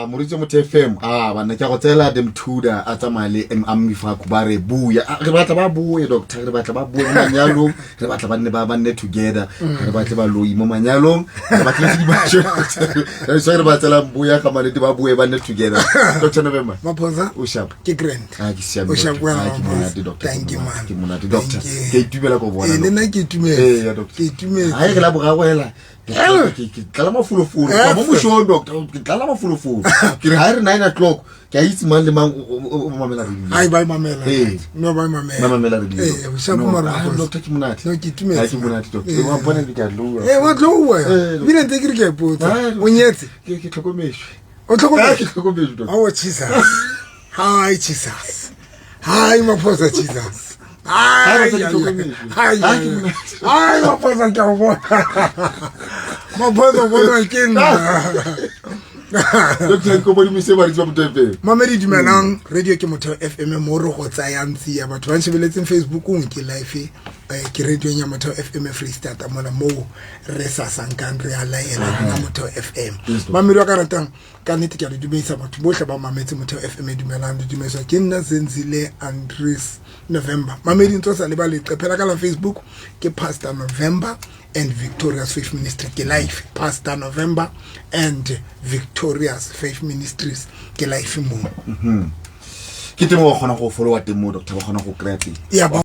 A moritse motho FM a banna ke a go tseela Demthuda a tsamaya le M Amifaku ba re buya. Ah, re batla ba boe doctor, re batla ba boe mo manyalong, re batla ba nne ba ba nne together, re batle baloi mo manyalong, re batle tse di basho. Re so re ba tseela boya ga manete ba boe ba nne together. Dr. November. Maphosa O sharp. Ke grand. Ah, ke siame. O sharp doctor. wena, Ah, ke Maphosa. monate doctor. Thank you, man. Ke monate doctor. Thank you. Ke itumela go bona. Ee, le doctor. nna ke itumetse. Ee, ya doctor. Ke itumetse. Ha e re la boraro hela. Ke tlala mafolofolo Eh, mo mošong doctor, ke tlala mafolofolo. Ke re ha e re 9 o'clock ke a itse mang le mang o mamela radio. Ai, ba e mamela. Ee. No, ba e mamela. Ba mamela radio. Ee, o sharp No, mara ah, Maphosa. doctor, ke monate. No, ke itumetse, Ha, ke man. monate doctor. Ee. Wa bona ke a loa. Ee, wa tloa. Ee, Ebile ntse ke re ke a ipotsa. Ah, O nyetse? Ke tlhokometswe. O Ah, tlhokometse? ke tlhokometswe doctor. Oh, Jesus. Hi, Jesus. Hi, Maphosa, Jesus. Hi, Hi, doctor, hi, ke tlhokometswe. Ah, ke monate. hi, Maphosa, ke a o bona. Maphosa, o bonwa ke nna. Doctor, ke bodimise baretsi ba Motho FM. Mamedi, dumelang. Radio ke Motheo FM, mo re go tsayang tsia. Batho ba nshebeletseng Facebookong ke live, ke radiong ya Motheo FM Freistata mona moo re sa sankang re a laela rona Motheo FM. Yes, doctor. Mamedi wa ka ratang, ka nnete ke a le dumedisa batho bohle ba mametse Motheo FM. Dumelang, le dumediswa ke nna Zenzile Andries November. Mamedi, ntse o sa leba leqephe la ka la Facebook, ke Pastor November and Victorious Faith Ministry, ke live. Pastor November and Victorious Faith Ministries, ke live moo. Ke teng mo ba kgona go followa teng mo doctor, ba kgona go kry-a teng. Ya ba.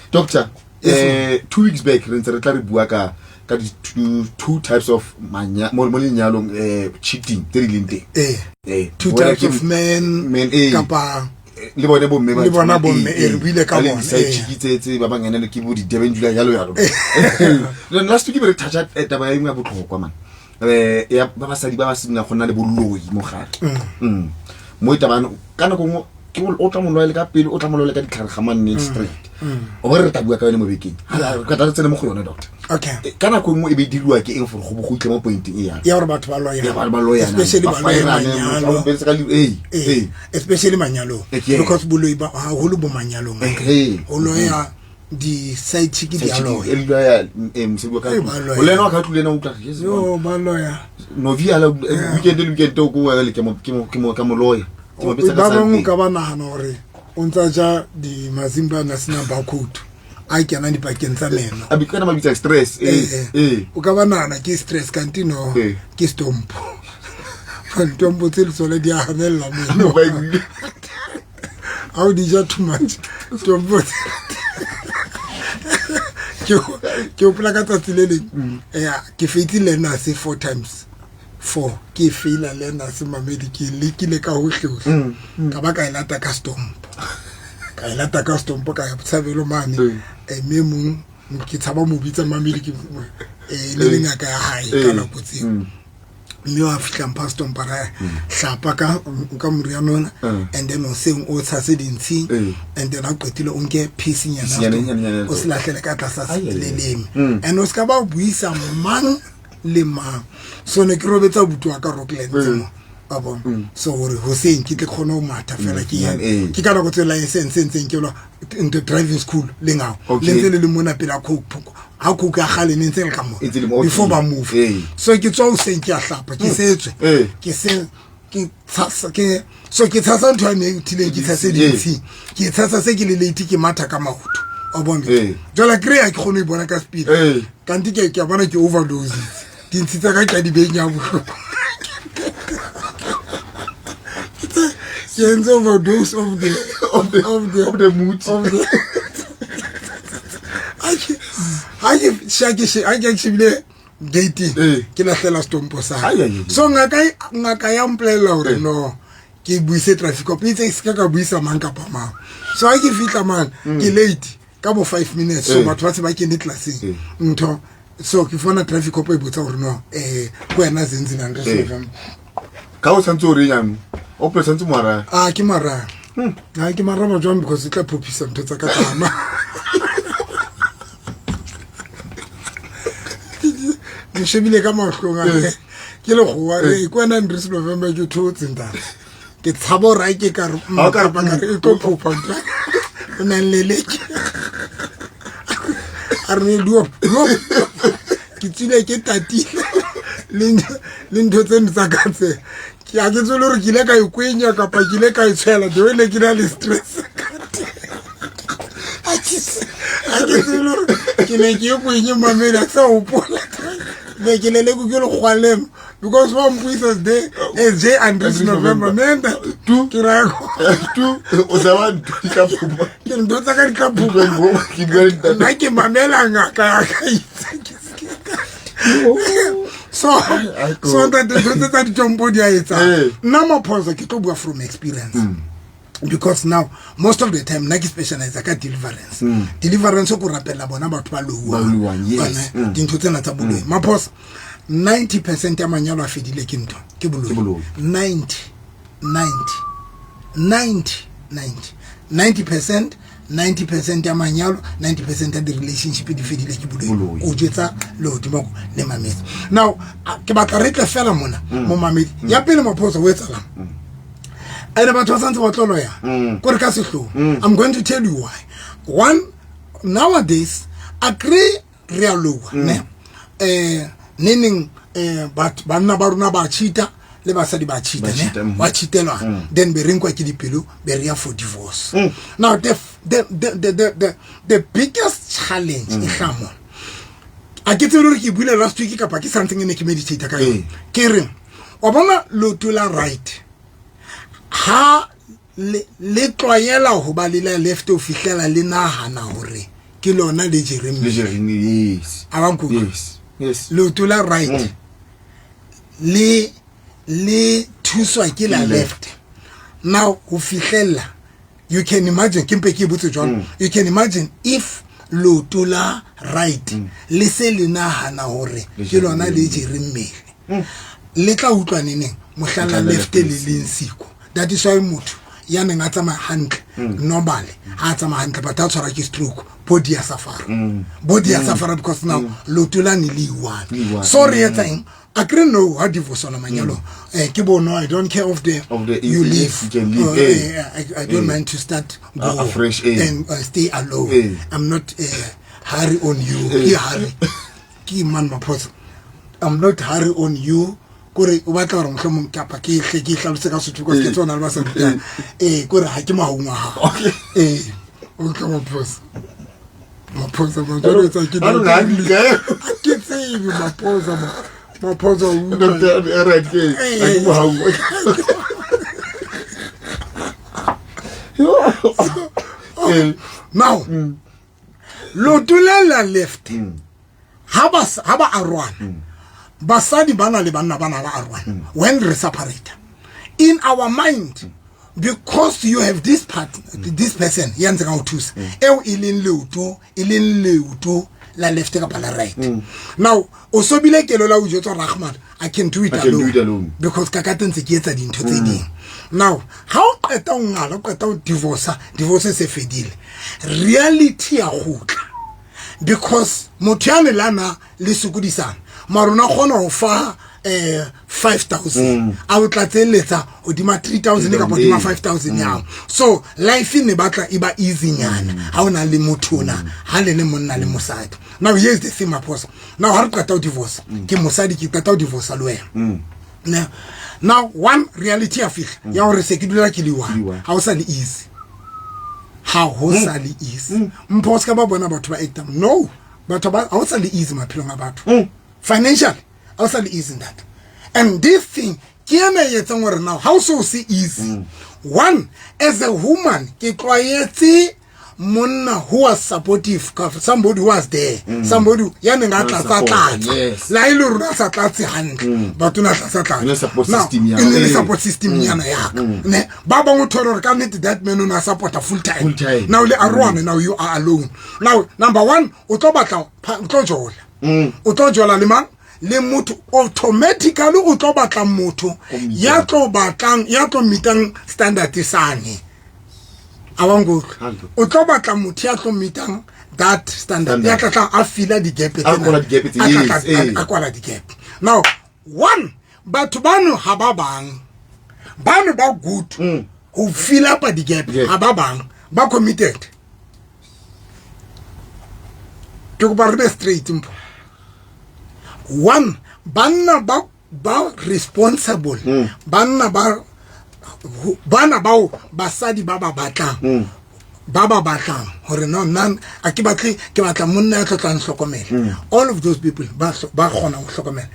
Doctor, Yes, 2 weeks back re ntse re tla re bua ka di two types of manya mo lenyalong, cheating tse di leng teng. Two Whether types of men, men, kapa le bone bomme Le bona bomme, re buile ka bona, side chick tse ba bang ene ke bo di Durban July jalo jalo. Then last week be re toucha taba ya engwe ya botlhokwa man, ya ba basadi ba ba simolola go nna le boloi mo gare. Mo e tabane ka nako nngwe ke o tla mo loela ka pele, o tla mo loela ka ditlhare ga manne straight. O bo re re tla bua ka yone mo bekeng. Ha re ka tla re tsene mo go yone doctor. Ka nako nngwe e be e diriwa ke eng gore go bo go itlhe mo pointeng e yana Ya gore batho ba loyana. Ya ba loyana. Especially ba ba loya faerane, manyalo. motho a mo betse ka ee. Especially manyalong. Because boloi ba haholo bo manyalong. Ho loya di-side chick di a loya. E loya, mosadi wa ka Eh, ba loya. o le ena wa ka tlung le ena o utlwa yes, Yo, ba loya. Novi ala weekend le weekend o ko wa le ke mo ka mo loya, ke mo betsa ka Ba bangwe something. ka ba nagana gore o ntsa ja di-mazimba a na sena barcode a kena dipakeng tsa meno. A bi kana ba bitsa stress. O ka ba nagana ke stress, kanti no. Ke stompo. Ditompo tse le tsone di a ganelela meno. No, ba e Ha o di ja too much stompo ke hopola ka tsatsi le leng, ya ke feitse learners four times four, ke faila learners. Mamedi, ke lekile ka hohle hohle, ka ba ka e lata ka stompo, ka e lata ka stompo, ka ya Botshabelo mane. Mme mong ke tshaba mo bitsa, mamedi, ke le le ngaka ya hae ka nako tseo. Mme wa fihla mpha stompa, ra hlapa ka moriana ona. And then hoseng o tshase dintshi. And then ha o qetile o nke piece-nyana Piece-nyana, nyana, nyana. o se lahlele ka tlasa Ai, ai, ai. leleme. And o ska ba o buisa mang le mang. So ne ke robetsa buti wa ka Rocklands mo wa bona, so gore hoseng ke tle kgone ho matha fela ke ye. Ke ka nako tse license ntseng ke lwa into driving school le ngao. Le ntse le le mona pela Coke, ha Coke ya kgale ne ntse le ka mo E ntse le mo, okay. before ba move. So ke tswa hoseng, ke a hlapa, ke setswe. Ke se ke tshasa ke so ke tshasa ntho ya ne e thileng, ke tshase dintshi, ke tshasa se ke le late, ke matha ka maoto wa bona. Jwale kry ha ke kgone ho ibona ka speed. Kanti ke a bona ke overdose dintshi tsa ka, ke a di benya bohloko, ke entse overdose of the Of the of the of the mood. Of the ha ke sha ke she ha ke shebile gate ke lahlela stompo sa. Ai, ai, ai. So ngaka ya mpolella hore no ke buise traffic cop itse se ka buisa mang kapa mang. So ha ke fihla man ke late ka bo 5 minutes, so batho ba se ba kene classeng. Ntho so ke fona traffic cop e botsa hore no, ko wena Zenzile Andres November? Ka o tshwanetse o re yang o pe tshwanetse mo araya. A ke mara a ke maraba jwang, because e tla phophisa ntho tsa ka tsama. Ke shebile ka mahlong a ke lekgowa re ke wena Andres November? Ke thotse ntate, ke tshaba hore ha ke ka re Ha o ka re kapa ka re e tlo phopha ntho o nang le leke a re duo duo. Ke tswile ke tatile le ntho tseno tsa ka tse. Ke a ke tsebe le hore ke ile ka e kwenya kapa ke ile ka e tshwela, the way ne ke na le stress ka teng. Ha ke tsebe le hore ke ne ke e kwenye, mamedi, ha ke sa hopola. Ne ke lelekwe ke lekgwaleng because ba mpuisa the as J Andres November. Man, Tu. ke raya Tu o sa ba ntho di tla phuma. Ke ntho tsa ka di tla phuma. Ke bua le ntate. Nna ke mamela ngaka ya ka itse ke se so ntate, ntho tse tsa ditompo di a etsang. Nna Maphosa, ke tlo bua from experience because now most of the time nna ke specialize ka deliverance. Deliverance ko rapella bona batho ba Ba louwang, louwang. Yes. Bona, dintho tsena tsa boloi, Maphosa, 90% ya manyalo a fedile ke ntho ke Ke boloi. boloi. 90 90 90 90 90%, 90% ya manyalo, 90% ya di-relationship di fedile ke boloi. Boloi. O jwetsa lehodimo le mametse. Now ke batla re tle fela mona mo mamedi ya pele. Maphosa, o etsalang? Ene batho ba santse ba tlo loya kore ka sehloho. I'm going to tell you why. One, nowadays agree re a loa ne neneng batho banna ba rona ba cheata le basadi ba cheata Ba ne cheat-a, wa cheatelwa, then be re nkwa ke dipelo, be re ya for divorce. Now the biggest challenge e hlaha mona. A ke tsebe le hore ke buile last week kapa ke something e ne ke meditate ka yona. Ke re wa bona leoto la right ha le tlwaela ho ba le la left ho fihlela le nahana hore ke lona le jereng. Le jereng, yes. A wa nkutlwa? Yes. Leoto la right le thuswa ke la Ke left. Now ho fihlella, you can imagine, ke mpe ke e botse jwalo, you can imagine if leoto la right le se le nahana hore Le ke lona jereng le jereng mmele, le tla utlwa neneng mohlang la Mohlang la left left le le leng siko. That is why motho ya neng a tsamaya hantle normally, ha a tsamaya hantle, but a tshwara ke stroke, body ya safara, body ya safara because now leoto la ne le Le i-one. i-one. So re etsa eng? Akere no ha divorce ona manyalo ke bono, I don't care of the, Of the you if leave you can leave, I don't mind to start go afresh, and stay alone. I'm not hurry on you. Ke hurry ke man, Maphosa, I'm not hurry on you. Kore o batla gore mohlomong kapa ke hle ke hlalose ka Sotho because ke tsona le ba sa rutang kore ha ke mahaung a hao. O tla Maphosa, Maphosa, jwale o etsa ke Ha re hantle, eh? Ha ke tsebe, Maphosa, Maphosa o utlwa. Doctor, right, ke ha ke mohau. Now leoto le la left ha ba arohana, basadi bana le banna bana ba arohana, when re separate in our mind, because you have this part, this person ya ntseng a o thusa eo e leng leoto, e leng leoto la left kapa la right. Now o so bile kelo la o jwetsa hore, "Ahmad, I can do it I can do alone," it alone. Because ka ka ntse ke etsa dintho tse ding. Now ha o qeta o ngala, o qeta o divorce, divorce e se fedile, reality ya kgutla because motho yane lana le sokodisana mara o na kgona ho fa 5000 a o tlatselletsa hodima 3000 kapa hodima 5000 ya. So life e ne batla e ba easy nyana ha o na le motho ona ha le le monna le mosadi. Now here's the thing, Maphosa. Now ha re qeta ho divorce, ke mosadi, ke qeta ho divorce le wena ne. Now one reality ya fihla ya hore se ke dula ke le one. Le one. Ha o sa le easy, ha ho sa le easy. Mpho, se ka ba bona batho ba acta. No, batho ba ha o sa le easy maphelong a batho financially, ha o sa le easy that. And this thing ke ena e etsang hore now ha o so se easy. One, as a woman, ke tlwaetse monna who was supportive, somebody who was there, somebody ya neng a tlatsa Support, tlatsa yes. le ha e le hore o a sa tlatse hantle, but o ne a tlatsa tlatsa. E le support Now, system ya e ne le support system nyana yaka ne. Ba bangwe o thole hore ka nnete that man o ne a supporta full time. Full time. Now le arohane, now you are alone. Now number one, o tlo batla o tlo jola, o tlo jola le mang? Le motho automatically o tlo batla motho ya tlo batlang, ya tlo meetang standard sane. A wa nkutlwa? Hantle. O tlo batla motho ya tlo meetang that standard, Standard. ya tla tla a fila di-gap. A kwala di-gap tse, A tla tla yes, a kwala di-gap. Now one, batho bano ha ba bang bano ba good ho fill up di-gap. Ha ba bang ba committed. Ke kopa re be straight, Mpho. One, banna ba Ba responsible banna ba bana bao basadi ba ba batlang, ba batlang hore no, nna a ke batle, ke batla monna ya tlo tlang hlokomela. All of those people ba kgona ho hlokomela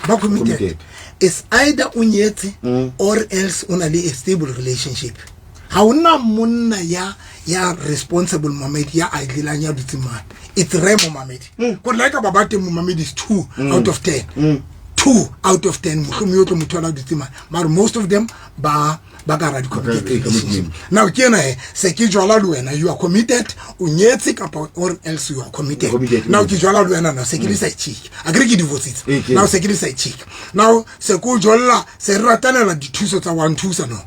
ba committed. Committed. Is either o nyetse or else o na le a stable relationship. Ha ona monna ya responsible, momedi, ya idlelang, ya dutseng mane. It's rare, momamedi, kore la ka ba ba teng, momamedi, is 2 out of 10, 2 out of 10 mohlomong yo tlo motho a dutse mane, mare most of them ba ka hara di-committed relationship. Now ke ena he se ke jwala le wena, you are committed, o nyetse kapa or else you are committed. Committed, Now ke jwala le wena, now se ke le side chick, a kere ke divorcitse. Ke. Now se ke le side chick, now se ko jolla, se re ratanela dithuso tsa wa nthusa, no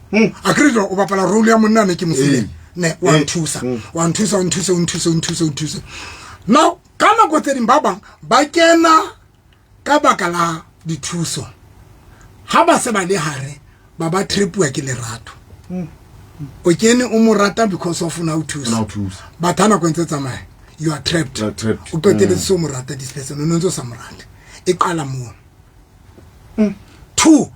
a kere jwale o bapala role ya monna ne ke mosileng ne wa nthusa, wa nthusa, o nthuse, o nthuse, o nthuse, o nthuse. Now ka nako tse ding ba bang ba kena ka baka la dithuso, ha ba se ba le hare ba trepuwa ke lerato. O kene o mo rata because of o na o O na thusa. o thusa. But ha nako e ntse tsamaya, you are trapped. You are trapped. O qeteletse se o mo rata this person, o ne ntse o sa mo rate. E qala moo. Two,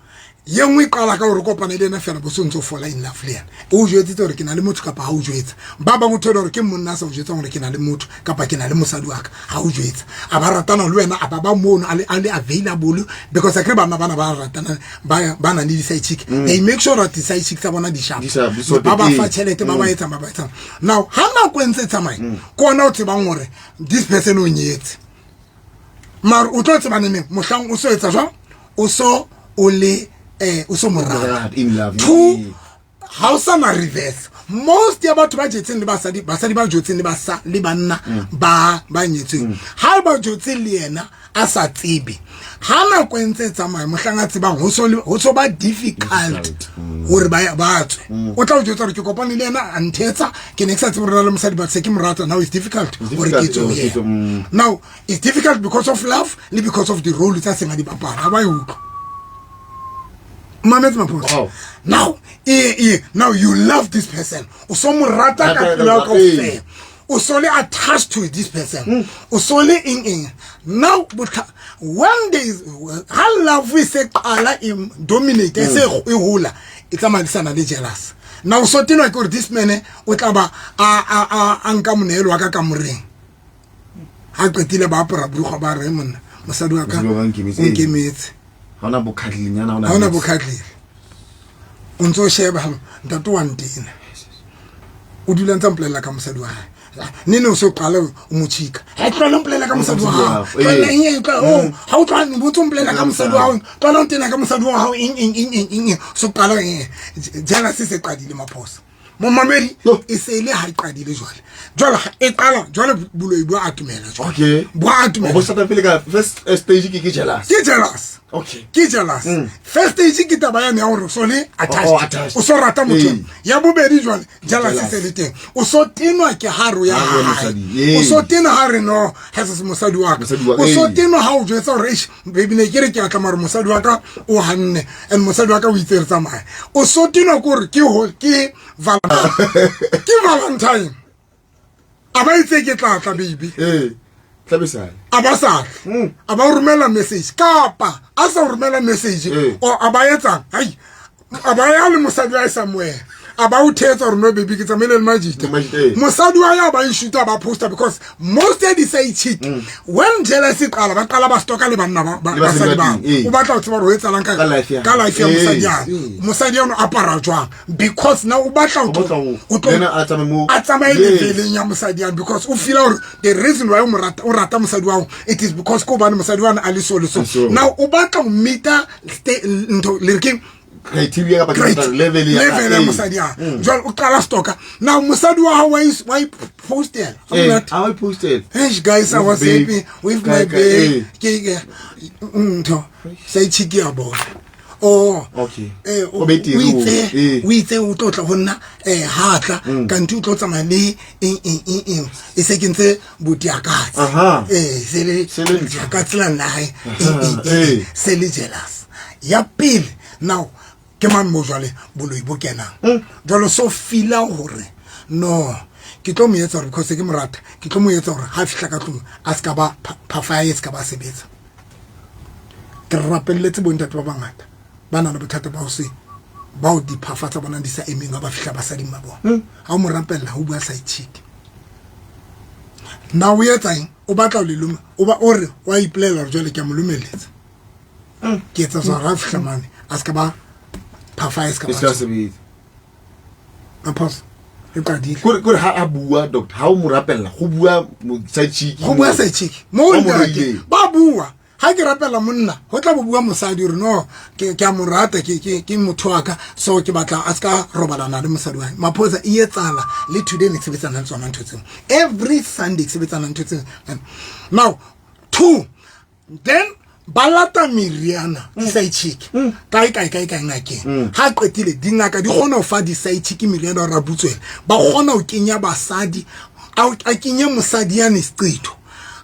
ye nngwe e qala ka gore o kopane le ena fela, bo se ntse o fola in love le ena, o jwetsitse gore ke na le motho kapa ha o jwetsa. Ba bangwe o thole gore ke monna a sa o jwetsang gore ke na le motho kapa ke na le mosadi wa ka. Ha o jwetsa, a ba ratana le wena, a ba ba mono a le available, because akere banna bana ba ratana ba na le di-side chick, they make sure that di-side chick tsa bona di sharp. Di sharp, di sorted, Ba ba fa tjhelete, ba ba etsang, ba ba etsang. Now ha nako e ntse e tsamaya, ke ona o tsebang gore this person o nyetse, mare o tlo tseba neneng? Mohlang o so etsa jwang, o so o le o so morata. Morata, in love. Two, ha o sa na reverse. Most ya batho ba jetseng le basadi, basadi ba jotseng le basa le banna ba nyetsweng, ha ba jotse le yena a sa tsebe, ha nako e ntse e tsamaya, mohlang a tsebang, ho so ba difficult Difficult. hore ba tswe. O tla o jwetsa hore ke kopane le yena, a nthetsa, ke ne ke sa tsebe hore na le mosadi, but se ke mo rata. Now it's difficult hore ke Difficult, tswe ho ke yena. tswe. Now it's difficult because of love le because of the role tsa seng a di bapala, ha ba e utlwa, mametse maphoso. Now now you love this person, o so mo rata ka Rata pelo ya ka- kaofela, o so le attached to this person, o so le eng eng. Now when there is ha love e se qala e dominate, e se e hola, e tsamaisana le jealous. Now so tenwa ke gore this man o tla ba a nka monehelo wa ka kamoreng, ha qetile ba apara borukgwe, ba re monna, mosadi wa ka Mosadi wa ka o nkemetse. o nkemetse. Ha ona bokhatlilinyana, ha ona Ha ona niks. Bokhatlile o ntse o sheba, ntate wa ntena o dula ntse a mpolelela ka mosadi wa hae, ne ne o se o qale o mo chika, ha tlohela mpolelela ka mosadi wa hao. Tlohela eng, eng, oh, ha o tloha o ntse o mpolelela ka mosadi wa hao, tlohela o ntena ka mosadi wa hao, eng eng eng eng eng eng. So qala eng, jealousy se qadile maphosa, momamedi. Yo. E se le ha e qadile jwale, jwale ha e qala jwale, boloi bo atumela jwale. Bo atumela. Bo starta pele ka first stage ke jealous. Ke jealous. Ke jealous. First stage ke taba yane ya hore o so le attached. Oh, attached. O so rata motho. Ya bobedi jwale, jealousy Jealous. se le teng, o so tenwa ke haro ya Haro ya hae. mosadi, O so tenwa ha re no, ha se mosadi wa ka. Mosadi wa- O so tenwa ha o jwetsa hore eish baby, ne ke re ke atla, mare mosadi wa ka o hanne, and mosadi wa ka o itse re tsamaye. O so tenwa ke hore ke Valentine, ke Valentine, a ba itse ke tla tla, baby. Tla be sale. A ba sa tle. A ba o romela message kapa a sa o romela message, or a ba etsang hai, a ba ya le mosadi wa hae somewhere, a ba o thetsa hore no baby, ke tsamaile le majita. Le majita. Mosadi wa ya ba e shoota, ba posta, because most ya di-side chick, when jealousy qala, ba qala ba stoka le banna Le basadi basadi ba ba teng, o batla ho tseba hore ho etsahalang Ka life ya ka life ya mosadi yana. Mosadi yana o apara jwang, because now o batla ho O batla ho- o tlo le yena a tsamaye mo- a tsamaye leveleng ya mosadi yana, because o feela hore the reason why o mo rata, o rata mosadi wa hao, it is because ke hobane mosadi wa a le so le so. So. Now o batla ho meeta ntho le re keng? Criteria kapa Great. level ya Level ya mosadi ya jwale o qala stoka. Now mosadi wa hao wa e postela. I'm not- Ha o posted. Hey guys, I With was babe. happy with Guy, my guy, babe. Ke ntho sa itshiki ya bona. Oh. O betere O itse o. o itse o tlo tla ho nna, ha tla kanti o tlo tsamaya le eng eng eng eng, e se ke ntse botiakatse. Se le Se le ntho. botiakatse la nna hae, eng, eng, eng, se le jealous ya pele. Now ke mang mo jwale boloi bo kenang jwale, so feela hore no, ke tlo mo etsa hore because ke mo rata, ke tlo mo etsa hore ha fihla ka tlung a se ka ba phafa ya hae e se ka ba sebetsa. Ke rapelletse bontate ba bangata ba na le bothata ba ho se bao diphafa tsa bona di sa emeng ha ba fihla basading ba bona. Ha o mo rapella ho bua side chick. Na o etsa eng? O batla ho le loma, o ba o re wa ipolela hore jwale ke a mo lomeletsa. Ke etsa so ha fihla mane a se ka ba phafa e se ka E ba se ka sebetsa. A phoso. E qadile. Kore kore ha a bua doctor, ha o mo rapella go bua side chick. Go bua side chick. Mo Ba mo ntate reileng. ba bua. Ha ke rapella monna, ho tla bo bua mosadi hore no, ke a mo rata, ke motho wa ka, so ke batla a ska robalana le mosadi wa hae. Maphosa e etsala le today ne ke sebetsana le tsona ntho tseo. Every Sunday ke sebetsana ntho tseo. Now, two, then ba lata meriana di-side chick kae kae kae kae ngakeng. Ha qetile dingaka di kgona ho fa di-side chick meriana hore a butswele. Ba kgona ho kenya basadi, a kenye mosadi yane seqetho,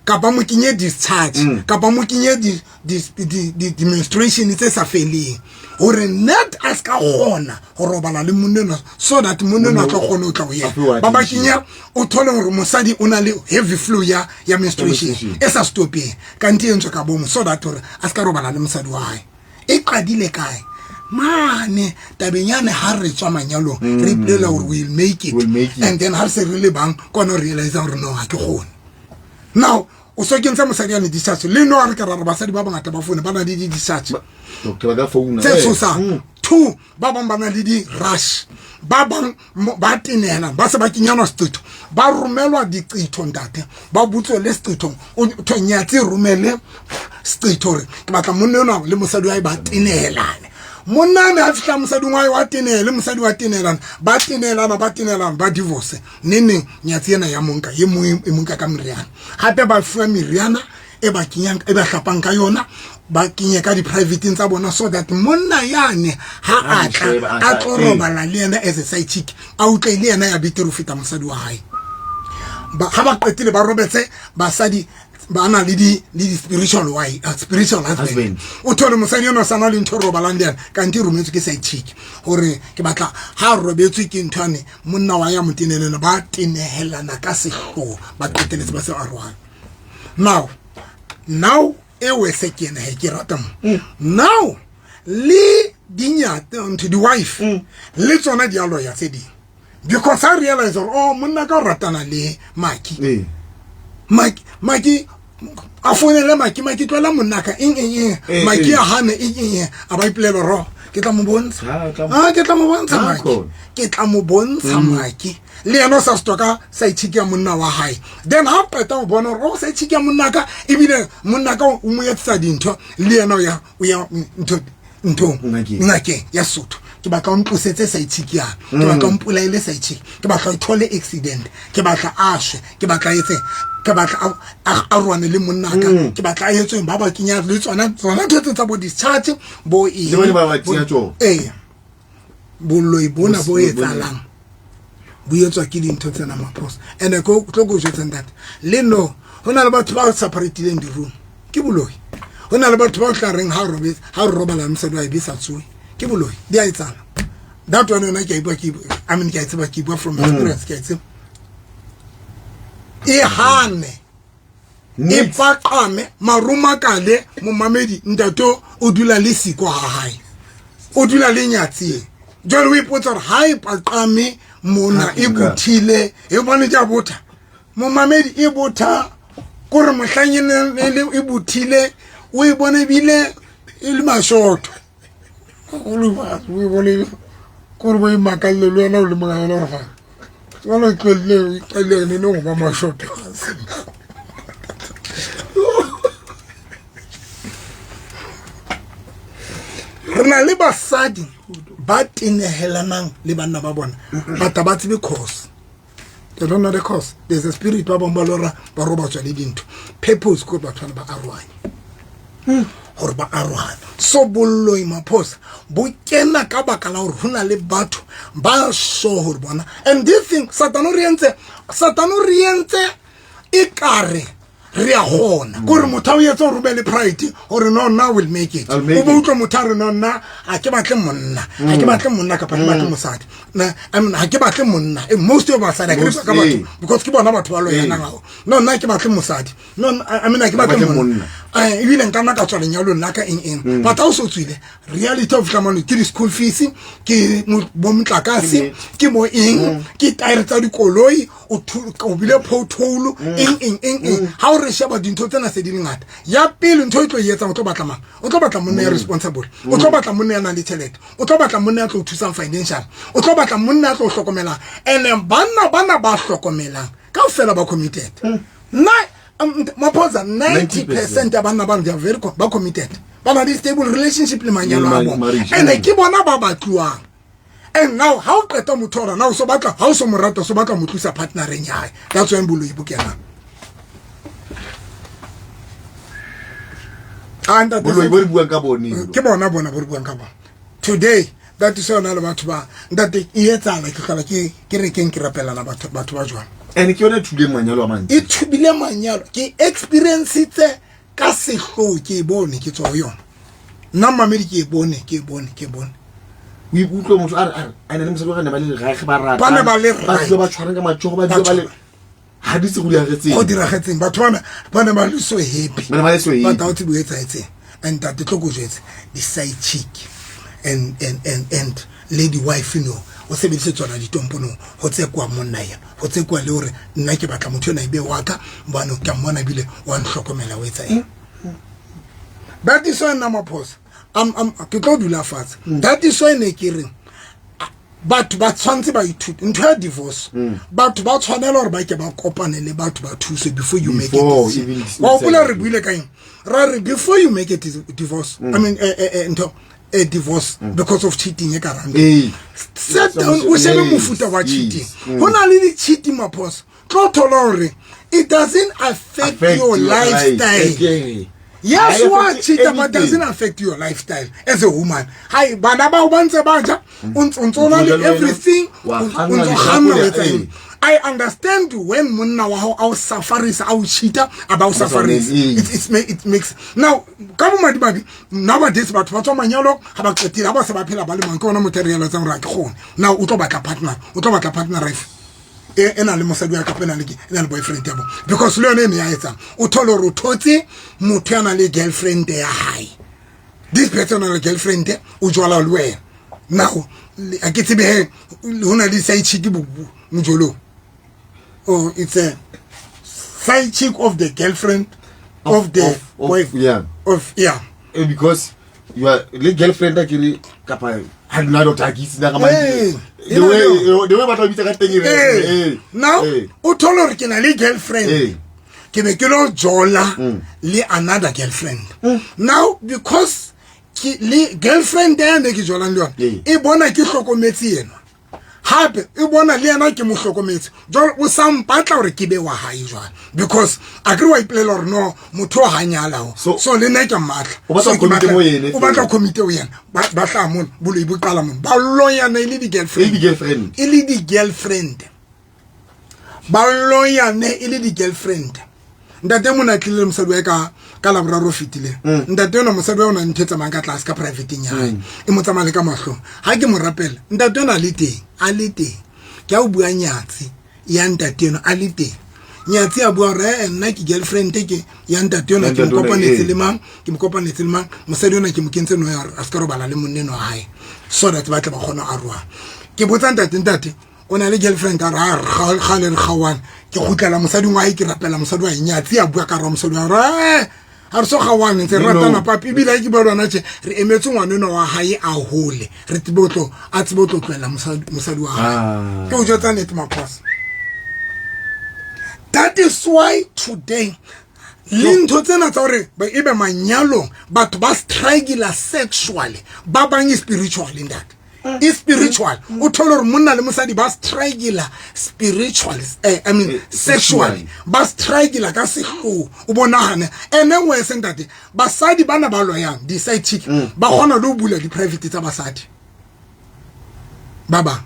kapa mo kenye discharge, kapa mo kenye di-menstruation tse sa feleng, hore net a ska kgona ho robala le monna enwa, so that monna enwa a tlo kgona ho tla ho yena. A fuwe Ba ba attention. kenya, o thole hore mosadi o na le heavy flow ya menstruation Menstruation. e sa stopeng, kante e entswe ka bomo, so that hore a ska robala le mosadi wa hae. E qadile kae? Mane tabeng yane ha re tswa manyalong, re ipolela hore we'll make it. We'll make it. And then ha re se re le bang, kona re realize hore no, ha ke kgone. Now o so kentse mosadi ya discharge le no, re ka ra re basadi ba bangata ba foune ba na le di-discharge Doctor ba ka founa. tse tshosang. Two, ba bang ba na le di-rush, ba bang ba tenehela, ba se ba kenyanwa seqetho, ba romelwa diqetho ntate, ba butswe le seqethong, o tho nyatse romele seqetho hore ke batla monna enwa le mosadi wa hae ba tenehelane. Monna ne a fihla mosading wa hae wa tenehele, mosadi wa tenehelana, ba tenehelana, ba tenehelana, ba divorce. Neneng nyatsi ena ya monka, e mong e monka ka meriana, hape ba fuwa meriana e ba kenyang, e ba hlapang ka yona, ba kenye ka di-privateng tsa bona, so that monna yane ha Ha a tla, mo sheba, a a tla, tlo ee. robala le yena as a side chick, a utlwe le yena ya betere ho feta mosadi wa hae. Ha ba qetile ba robetse, basadi ba na le di spiritual wife, spiritual husband. Husband. O thole mosadi enwa sa na le ntho e robalang le yena, kante e rometswe ke side chick hore ke batla ha robetswe ke ntho yane, monna wa ya mo tenelena, ba tenehelana ka sehloho, ba qeteletse ba se arohana. Now e wese ke ena he ke rata mo. Now le dinyate ntho di-wife le tsona di a loya tse ding, because I realize hore oh, monna ka o ratana le Maki. Maki, Maki a founele Maki, Maki tlohela monna ka eng eng eng. Maki a hane eng eng eng, a ba ipolela ro ke tla mo bontsha. Ah, o tla mo- Ah, ke tla mo bontsha Ah, Maki. khona. Ke tla mo bontsha Maki. Le yena o sa stoka side chick ya monna wa hae. Then ha qeta ho bona hore o side chick ya monna ka, ebile monna ka o mo etsetsa dintho, le yena o ya ntho nthong Ngakeng. ngakeng ya Sotho. Ke batla o ntlosetse side chick yana, ke batla o mpolaele side chick, ke batla o thole accident, ke batla a shwe, ke batla etse, ke batla a rwane le monna ka, ke batla a etsweng, ba ba kenya le tsona ntho tse tsa bo discharge bo eng. Le bone ba ba tsenya tsona. Ee, boloi bona bo Bo- etsahalang bo etswa ke dintho tsena maphoso. And ko tlo ko jwetseng that le no, ho na le batho ba separatileng di-room, ke boloi. Ho na le batho ba tla reng ha o robetse, ha o robala le mosadi wa hae, be sa tsohe, ke boloi. Di a etsahala. That one yona ke a e bua, ke I mean, ke a e tseba, ke bua from experience, ke a e tseba. E hane, e paqame marumakale momamedi, ntate o dula le siko ha hae, o dula le nyatseng. Jwale o ipotsa hore ha e paqame mona Ha e nka. bothile, e bone ke a botha momamedi, e botha kore mohlang e ne e le e bothile, o e bone ebile e le mashoto. O le fatshe, o e bone kore bo e makalle le wena o le mongwe hore fa jwale o tlohelle, o qadile ne neng ho ba mashoto. Re na le basadi ba tenehelanang le banna ba bona, but ha ba tsebe cause. They don't know the cause. There's a spirit, ba bang ba lora ba robatswa le dintho. Purpose ke batho bana ba arohane, hore ba arohane. So boloi maphosa bo kena ka baka la hore ho na le batho ba sure hore bona. And this thing Satan o re entse, Satan o re entse ekare re a kgona, kore motho a o etse hore o be le pride hore no, nna will make it. I'll make O bo it. utlwa motho a re no, nna ha ke batle monna, ha ke batle monna kapa ke batle mosadi. Na, I mean, ha ke batle monna. Most of basadi, ha ke re Most, ka batho, eh. because ke bona batho ba loyanang haholo. No, nna ke batle mosadi. No, I mean, ha ke batle Batle monna. monna. Ebile nka nna ka tswa lenyalong la ka eng eng, but ha o so tswile, reality of fihla mane ke di-school fees, ke bo motlakase, ke bo eng, ke tire tsa dikoloi, o bile pothole, eng eng eng eng. Ha o re sheba dintho tsena se di le ngata, ya pele ntho e tlo e etsang, o tlo batla mang? O tlo batla monna ya responsible, o tlo batla monna ya nang le tjhelete, o tlo batla monna ya tlo o thusang financial, o tlo batla monna ya tlo o hlokomelang. And banna bana ba hlokomelang kaofela ba committed. Nna Maphosa, 90% ya banna bano, they are very ba committed, ba na le stable relationship le manyalo a bona, and ke bona ba batluwang. And now ha o qeta motho ora, now o so batla, ha o so mo rata, o so batla mo tlosa partnereng ya hae. That's when boloi bo kenang. Ah, ntate, Boloi bo re buang ka bone. Ke bona bo re buang ka bona today. That is yona le batho ba, ntate, e etsahala. Ke hlola ke rekeng, ke rapelana batho ba jwang. And ke yone e thuleng manyalo a mantsi. E thubile manyalo. Ke experiencitse ka sehloho, ke e bone, ke tswa ho yona nna mmamedi, ke e bone, ke e bone, ke e bone. O ikutlwe motho a re a ne le mosadi wa gane ba le rage, ba rata, Ba ne ba le ba right. dula ba tshwarang ka matsogo, ba dula ba le ha di se go diragetseng. Go diragetseng, batho bana ba ne ba le so happy. Ba ne ba le so happy. But ha o tsebe o etsahetseng. And ntate, tlo ko jwetse, di-side chick and lady wife, no o sebedise tsona ditompo, no ho tsekwa monna yena, ho tsekwa le hore nna ke batla motho ena e be wa ka, bano ke a mmona ebile wa ntlhokomela, o etsa eng. That is why nna Maphosa ke tlo dula fatshe. That is why ne ke reng batho ba tshwanetse ba ithute ntho ya divorce. Batho ba tshwanela gore ba ke ba kopane le batho ba thuse before you make a Before decision. even Wa hopola re decide. buile ka eng? Ra re before you make a divorce, I mean, ntho a divorce because of cheating e ka rang, sit down, o shebe mofuta wa cheating. Ho na le di-cheating, Maphosa, tlo thola hore it doesn't affect Affect your your life. lifestyle. Yes, Ha e wa affect cheat, but anything. doesn't affect your lifestyle as a woman. Hai, bana bao ba ntse ba ja, o ntse o na le O ntse o ja le wena, everything, wa o kganna ntse o lehlakore, kganna, o etsa eng. I understand when monna wa hao a o safarisa, a o cheata, a ba o safarisa. It makes now ka bomadimabe nowadays batho ba tswa manyalong, ga ba qetile, ga ba se ba phela ba le mang, ke ona motho e re eletsang gore a ke kgone. Now o tlo batla partner, o tlo batla partner efe e na le mosadi wa kapa e na le e na le boyfriend ya bona, because le yone e ne ya etsang, o thole gore o thotse motho ya nang le girlfriend ya hae. This person o na le girlfriend, o jwala le wena. Now a ke tsebe he ho na le side chick mojolong, oh, it's a side chick of the girlfriend of the boy of, yeah. Because you are le girlfriend a kere kapa ha nna doctor ke itse na ka Ee, the way, the way batho ba bitsa ka teng e re, Now o thole gore ke na le girlfriend, ke be ke lo jola le another girlfriend. Now because ke le girlfriend ya ne ke jolang le yona, e bona ke hlokometse yena, hape e bona le yena ke mo hlokometse, jwale o sa mpatla gore ke be wa hae jwale, because a kere wa ipolela gore no motho o hanyala o. So- So le nna ke mmatla. O batla So ke commit mo yene o batla fela. commit ho yena. Ba hlaha mono, boloi bo qala mono, ba loyana e le di-girlfriend. E le di-girlfriend. E le di-girlfriend, ba loyane e le di-girlfriend. Ntate mona a tlile le mosadi wa hae ka Laboraro o fetileng. Ntate ona, mosadi wa ona, ntho e tsamayang ka tlase ka privateng ya hae, e mo tsamaya le ka mahlong. Ha ke mo rapela, ntate ona a le teng, a le teng, ke a o bua nyatsi ya ntate eno a le teng. Nyatsi a bua hore, nna ke girlfriend ke ya ntate ona, Ya ke mo ntate ona, kopanetse le mang, ke mo kopanetse le mang, mosadi ona ke mo kentse no ya a se ka robala le monna eno wa hae, so that ba tle ba kgone ho arohana. Ke botsa ntate, ntate o na le girlfriend? A re, "Ah, kgale re kgaohane." Ke kgutlela mosading wa hae, ke rapela mosadi wa hae. Nyatsi a bua ka ra mosadi wa hae, ha re so kgaohane, ntse re No. ratana papi, ebile ha ke bua le wena tje, re emetse ngwana enwa wa hae a hole, re tsebe ho tlo, a tsebe ho tlo tlohela mosadi wa hae. Ke o jwetsa nnete, Maphosa. That is why today le ntho tsena tsa hore ebe manyalong batho ba struggle sexually, ba bang e spiritually, ntate, e spiritual. O thole hore monna le mosadi ba struggle spiritually, I mean, sexually, sexually. Ba struggle ka sehloho. O bonahane ene worse, ntate, basadi bana ba loyang di-side chick ba kgona le ho bula di-private tsa basadi ba bang.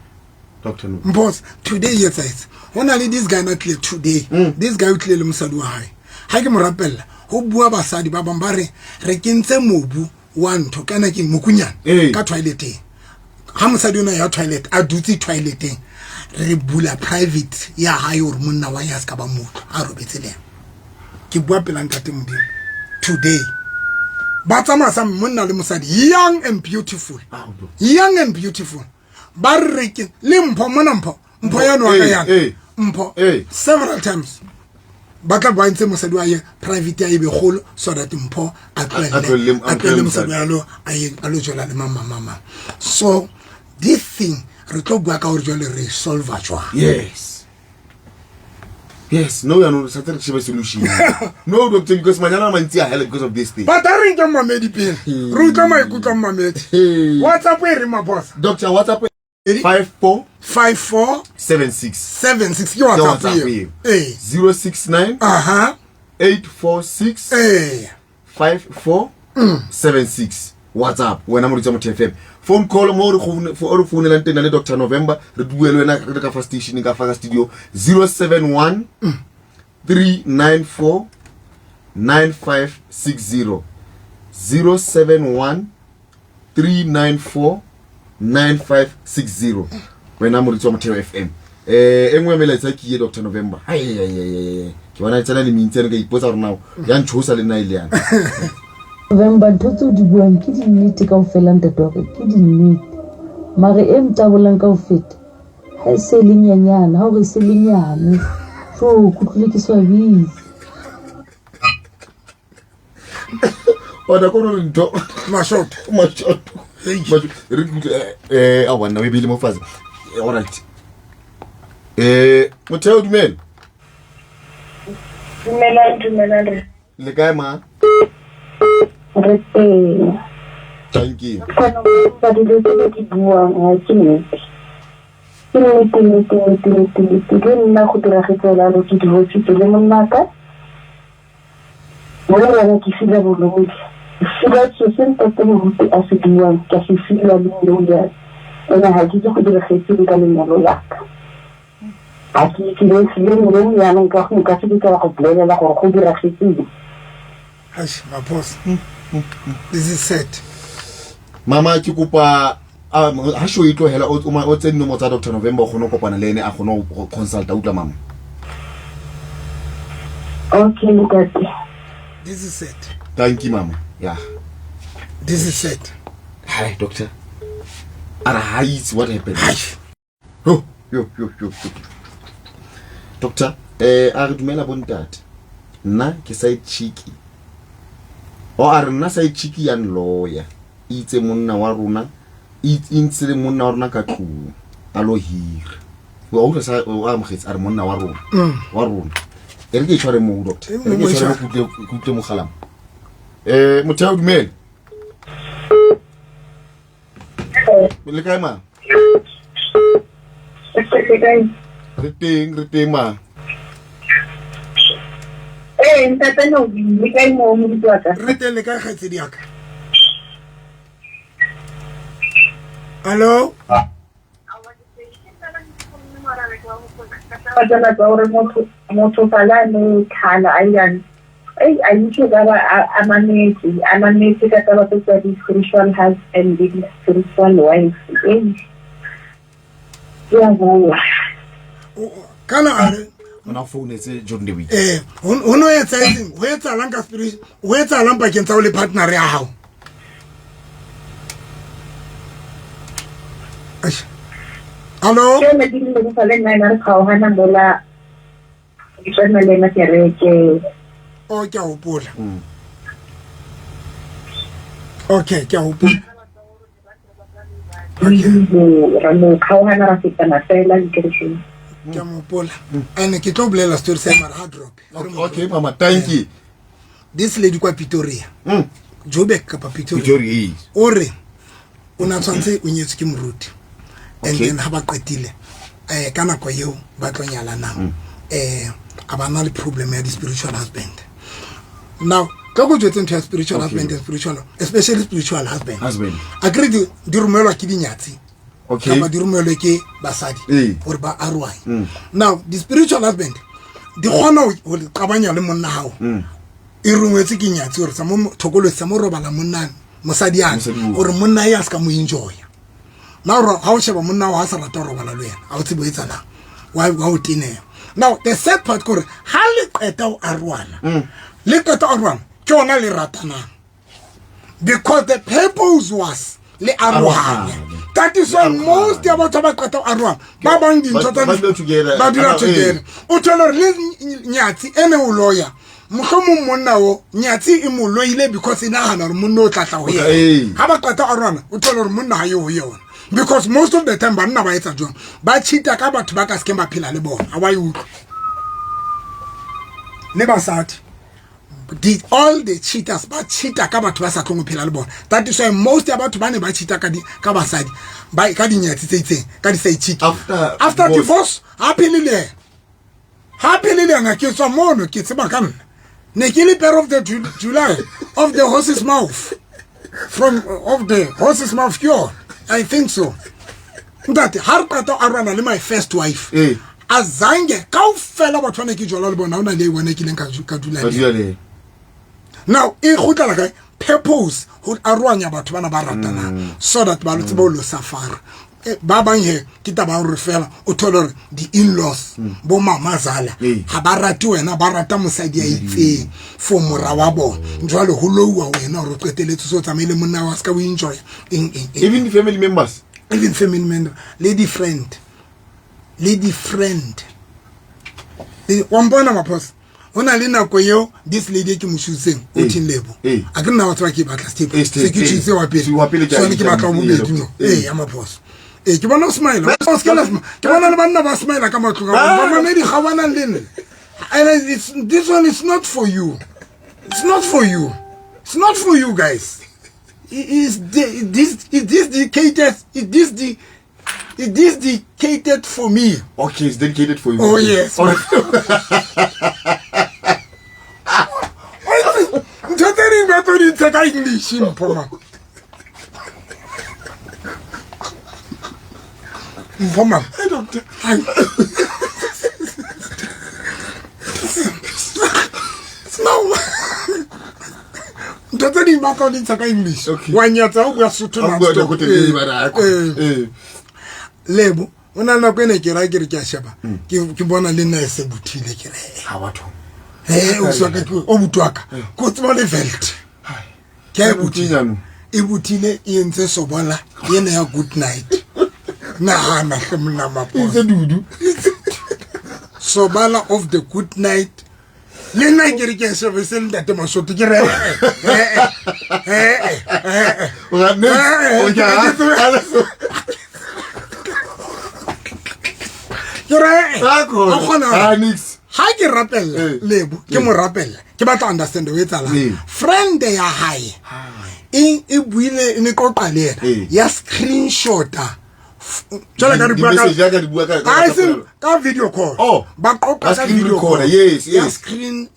Doctor, no. Mpos, today e etsahetse, ho na le this guy na tlile today. This guy o tlile le mosadi wa hae. Ha ke mo rapella, ho bua basadi ba bang ba re re kentse mobu wa ntho kana ke mokunyana ka toileteng. Ha mosadi ona ya toilet, a dutse toileteng, re bula private ya hae hore monna wa hae a se ka ba motho a robetse le yena. Ke bua pela ntate Modimo. Today ba tsamaya sa monna le mosadi, young and beautiful, young and beautiful. Ba re reke le Mpho mona, Mpho, Mpho yane wa ka yana, Mpho, several times ba tla ba ntse mosadi wa ye private ya ebe kgolo so that Mpho a tlohelle mosadi wa lo a ye a lo jola le mama mama. So this thing re tlo bua ka hore jwale re solve jwang. Yes, no, ya no sa tle re shebe solution. No, doctor, because manyalo a mantsi a hela because of this thing. But a re nke mamedi pele, re utlwa maikutlo a mamedi. WhatsApp e re, mabosa? Doctor, WhatsApp 54 54 76. 76 ke WhatsApp eo. Ee. 069 846 54 76, WhatsApp. Wena moritsa Motho FM, phone call mo re re founelang teng le Dr November, re bue le wena re le ka fa station, ka fa ka studio, 071 394 9560, 071 394 9560. Wena moritsi wa Motheo FM, e nngwe ya melaetsa ke ye, Dr November. Ai, ai, ai, ai, ke bona tsena le mentsi ane, ka ipotsa gore nao ya ntshosa le nna e le yana. November, ntho tseo di buang ke dinnete kaofela, ntate wa ka, ke dinnete. Mare e ntabolang ka ho feta ha e se le nyenyane, ha o re se le nyane jo, ke utlwile ke swabile. Ona ko re ntho mashoto. Mashoto. Re kutlwe a wanna o e beile mo fatshe. Alright, Motheo, dumela. Dumelang, dumelang re. Le kae, ma? Re teng. Thank you. Kana ba dilo tse ba di buang ha ke nnete. Ke nnete, nnete, nnete, nnete, nnete. Le nna go diragetse jalo, ke divorcitse le monnaka. Mo le wena ke fila boloi. Ke fila se se ntate moruti a se buang, ke a se fila le nou yana. Ene ha ke itse go diragetseng ka lenyalo la ka. Ha ke itse le le nou jaanong ka go nka se ke ka go bolelela gore go diragetseng. Eish, maphosa, this is sad. Mama, ke kopa ha show e tlohela, o tse dinomoro tsa Dr November, o kgone go kopana le ene, a kgone go consulta. Utlwa, mama? Okay, ntate. This is sad. Thank you, mama. Yeah. This is sad. Hi, doctor, a re ha itse what happened. Hai. Yo yo yo yo yo. Doctor, a re dumela bontate, nna ke side chick o a re nna side chick ya nloya, itse monna wa rona e ntse le monna wa rona ka tlung a lo hira o utlwa sa o amogetse, a re monna wa rona, wa rona. E re ke e tshware mo, doctor. E re ke e tshware mo, ke utlwe mogalamo. Motheo, dumela. Le kae, ma? Re teng, re teng, ma. Ee, ntate Nobi, le kae mo, moruti wa ka? Re teng, le kae, kgaitsedi ya ka? Hallo? Tsena tsa gore motho fala ne tlhala a irang, ei, a itse ka ba a mametse ka taba tse tsa di-spiritual husband le di-spiritual wife. Ei, ke a boa. Kana a re Ona founetse during the week. Ho no etsaetseng, ho etsahalang ka spirit, ho etsahalang pakeng tsa ho le partner ya hao? Eish. Hallo? Ke ne ke dile sa le nna ena re kgaogana mola ke tsena le ena kereke. O, ke a hopola. Okay, ke a hopola. Ebile ra no kgaogana, ra fetana fela dikerekeng. Ke a mo hopola and ke tlo bolela story sa mara ha drop. Okay, mama, thank you. This lady kwa Pretoria, Joburg kapa Pretoria. Pretoria, yes. O re o na tshwanetse o nyetswe ke moruti and then ha ba qetile ka nako eo ba tlo nyalanang, a ba na le problem ya di-spiritual husband. Now ka go jwetse ntho ya spiritual husband and spiritual, especially spiritual husband, Husband. A kere di romelwa ke dinyatsi kapa di romelwe ke basadi gore ba arohanye. Now di-spiritual husband di kgona ho le qabanya le monna hao, e rongwetse ke nyatsi gore sa mo thokolosi sa mo robala monna mosadi yane, Mosadi oo. gore monna ye a se ka mo enjoya. Now ha o sheba monna wa ha sa rata ho robala le wena, ha o tsebe ho etsahalang, wa o teneha. Now the sad part kore ha le qeta ho arohana, le qeta ho arohana. Ke yona le ratanang. Because the purpose was le arohanya. That is why most ya batho ba qeta ho arohana ba bang dintho tsa ba dula together. O thole hore le nyatsi ene o loya mohlomong monna o nyatsi e mo loile because e nahana hore monna o tla tla ho yena. Ha ba qeta ho arohana o thole hore monna ha ye ho yona. Because most of the time banna ba etsa jwang? Ba cheata ka batho ba ka sekeng ba phela le bona. Ha wa e utlwa. Le basadi. The, all the cheaters ba cheata ka batho ba sa tlong ho phela le bona. That is why most ya batho ba ne ba cheata ka di, ka basadi ba ka dinyatsi tse itseng, ka di side chick. After After divorce, ha phele le yena. Ha phele le yena, ke tswa mono, ke tseba ka nna. Ne ke le pair of the July of the horse's mouth. From of the horse's mouth ke yona. I think so. Ntate, ha re qeta ho arohana le my first wife. Azange kaofela batho ba ne ke jwala le bona, ha hona le e one e kileng ka dula Ka le dula le yena. Now e kgutlela kae? Purpose ho arohanya batho bana ba ratanang so that ba tsebe ho lo safara. Ba bang he ke taba ya hore fela o thole hore di-in-laws bo mama zala ha ba rate wena, ba rata mosadi ya itseng for mora wa bona. Jwale ho louwa wena hore o qeteletse so tsamaile monna wa ska o enjoy eng, eng, eng. Even the family members. Even family member le di friend. Le di friend. Le wa mpona Maphosa? Ho na le nako eo this lady e ke mo chooseng, o theng Lebo. A ke nna wa tseba ke batla step. Step, Se ke choose wa pele. Wa pele ke a So ne ke batla wa bobedi no. Ya Maphosa. Ke bona o smile. O ska la smile. Ke bona le banna ba smile ka matlong a bona. Ba mamedi ga ba nang le nna. And it's, this one is not for you. It's not for you. It's not for you guys. It is the, this, it is dedicated, it is the, it is dedicated for me. Okay, it's dedicated for you. Oh yes. All right. Ntho tse ding ba tlo di ntsha ka English, mpho ma. Mpho ma. Hey, doctor. Ai. No. Ntho tse ding ba tlo di ntsha ka English. Okay. Wa nyatsa o bua Sotho Ha o bua non-stop. dokotela, ba re, ha ko. Lebo, o na le nako ene ke ra ke re ke a sheba. Ke bona le nna e se bothile ke re. Ha wa thoma. O swa ka ke o botwa ka. Ko tseba le velt. Ke a e bothile. Jaanong. E bothile e entse sobola ena ya good night. Nahana hle monna Maphosa. E entse dudu. Sobala of the good night. Le nna ke re ke shebe se le ntate Mashoto ke re, O ga nne, o ke a- Ke re, Ha khona. o kgona Ha, nix. Ha ke rapella Lebo, ke mo rapella. Ke batla understand o etsahalang. Friend ya hae e buile, e ne qoqa le yena. Ya screenshot-a. Jwale ka re bua ka Di-message ya ka di bua ka- ka Ha e WhatsApp seng jwalo. ka video call. Oh, Ba qoqa ba ka screen video recorder, call. yes, Ya yes. screen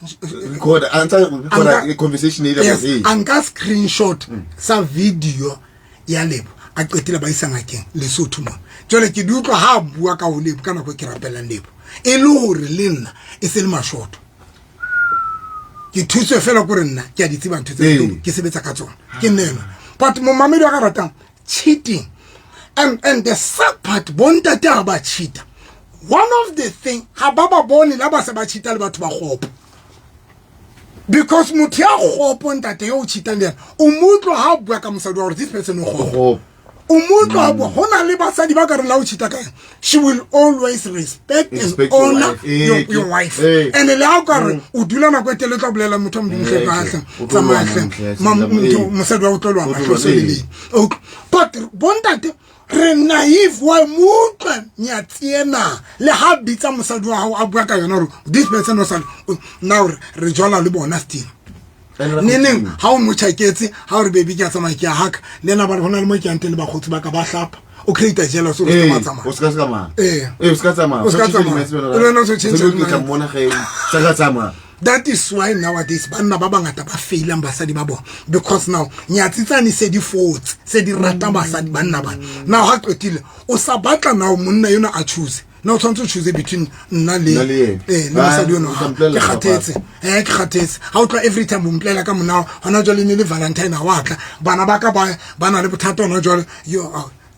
Recorder, a ntsa recorder Anka conversation e le Yes, ee. a nka screenshot sa video ya Lebo. A qetile ba isa ngakeng Lesotho mo. Jwale ke di utlwa ha a bua ka ho Lebo ka nako e ke rapelang Lebo. E le hore le nna e se le mashoto. Ke thuswe fela kore nna ke a di tseba ntho tse ke sebetsa ka tsona. Ke nna enwa. But momamedi wa ka ratang cheating. And the sad part, bontate ha ba cheata. One of the thing, ha ba ba bone la ba se ba cheata le batho ba kgopo. Because motho ya kgopo ntate yo o cheatang le yena, o mo utlwa ha bua ka mosadi wa hore this person o kgopo. Kgopo. O mo utlwa ha bua, ho na le basadi ba ka re la o cheata ka yena, she will always respect and Respect your honor wife. your wife. And le ha o ka re o dula nako e telele o tla bolela motho wa Modimo hle ka hle, O tlo tsamaya lwana hle. ntle, Motho, mosadi wa o tlo lwana, O tlo hle, so lwana, le leng. Okay. But bontate re naive, wa mo utlwa nyatsi ena le ha bitsa mosadi wa hao a bua ka yona hore this person o sa, now re jwala le bona still. And re Neneng, continue. ha o mo tjhaketse, ha o re baby ke a tsamaya ke a haka, le nna ba re hona le mo ke yang teng le bakgotsi ba ka ba hlapa. O create jealous o re se ka tsamaya. O se ka tsamaya. O se ka tsamaya. O se ka O change tsamaya. di-minds wena. Le wena o se change Se ke tla di-minds. mmona ge o se ka tsamaya. That is why nowadays banna ba bangata ba failang basadi ba bona, because now nyatsi tsane se di fotse, se di rata basadi banna bana. Now ha qetile o sa batla now monna yona a choose. Now o tshwanetse o choose between nna le Nna le yena. le mosadi Ah, ono. o tla mpolella Ke kgathetse. papa. Ke kgathetse. Ha o tloha every time o mpolela ka monna, hona jwale ne le Valentine ha wa tla. Bana ba ka ba na le bothata hona jwale. Yo,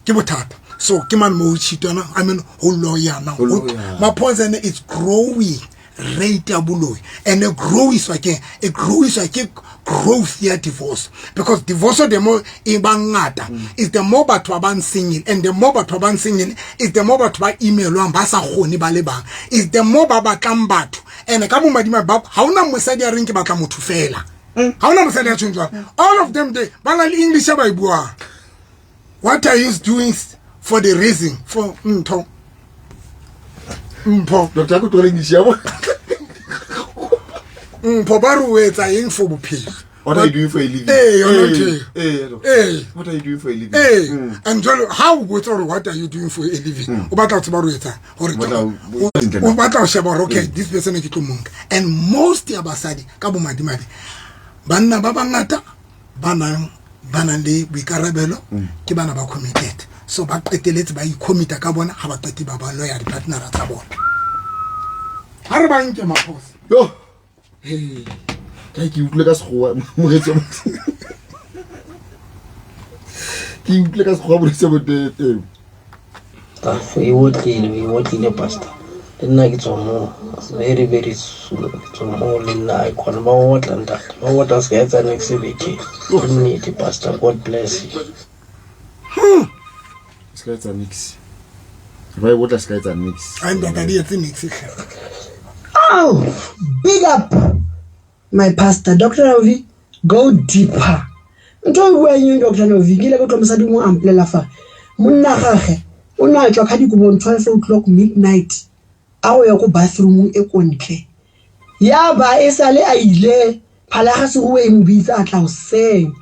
ke bothata. So ke man mo cheatana, I mean ho loyana. Ho loyana. Maphosa it's growing. Rate ya boloi and e growiswa ke e growiswa ke growth ya divorce, because divorce the more e ba ngata is the more batho ba bang single, and the more batho ba bang single is the more batho ba emailwang ba sa kgone ba le bang, is the more ba batlang batho. And ka bomadima ba ha ona mosadi a reng ke batla motho fela. Ha ona mosadi a tjhong jwalo. All of them, they ba na le English ba e buang. What are you doing for the reason for ntho mpho? Doctor, ko tlogele English ya bo. Mpho, ba re o etsa eng for bophelo? What are you doing for a living? Eh, yona ntho eo. Eh, doctor. Eh. What are you doing for a living? Ee, and jalo ha o botsa gore what are you doing for a living, o batla go tseba gore o etsang gore O batla ho- o batla go sheba gore, okay, this person ke tlo monka. And most ya basadi ka bomadimabe, banna ba bangata ba nang le boikarabelo ke bana ba committed, so ba qeteletse ba icommita ka bona. Ga ba qete ba ba loya di-partnera tsa bona. Ga re ba nke maphosa. Yo. Hey. Ka ke utlwile ka sekgowa moretsi wa motho. Ke utlwile ka sekgowa moretsi wa motho eo. Pastor, e otlile, e otlile, pastor. Le nna ke tswa moo very very soon, ke tswa moo le nna. Aikona ba otla, ntate, ba otla, se ka etsa niks beke. Ke nnete, pastor. God bless you. Se ka etsa nix. Ba e otla, se ka etsa nix. A ntate di etse nix hle. Oh, big up my pastor, Dr. Novi, go deeper. Ntho e buang eng, Dr. Novi, ke ile ka utlwa mosadi mongwe a mpolela fa monna gage o ne a tswa ka dikobong 12 o'clock midnight a go ya ko bathroomong e ko ntle, ya ba e sale a ile phala ya ga seruwe e mo bitsa a tla hoseng.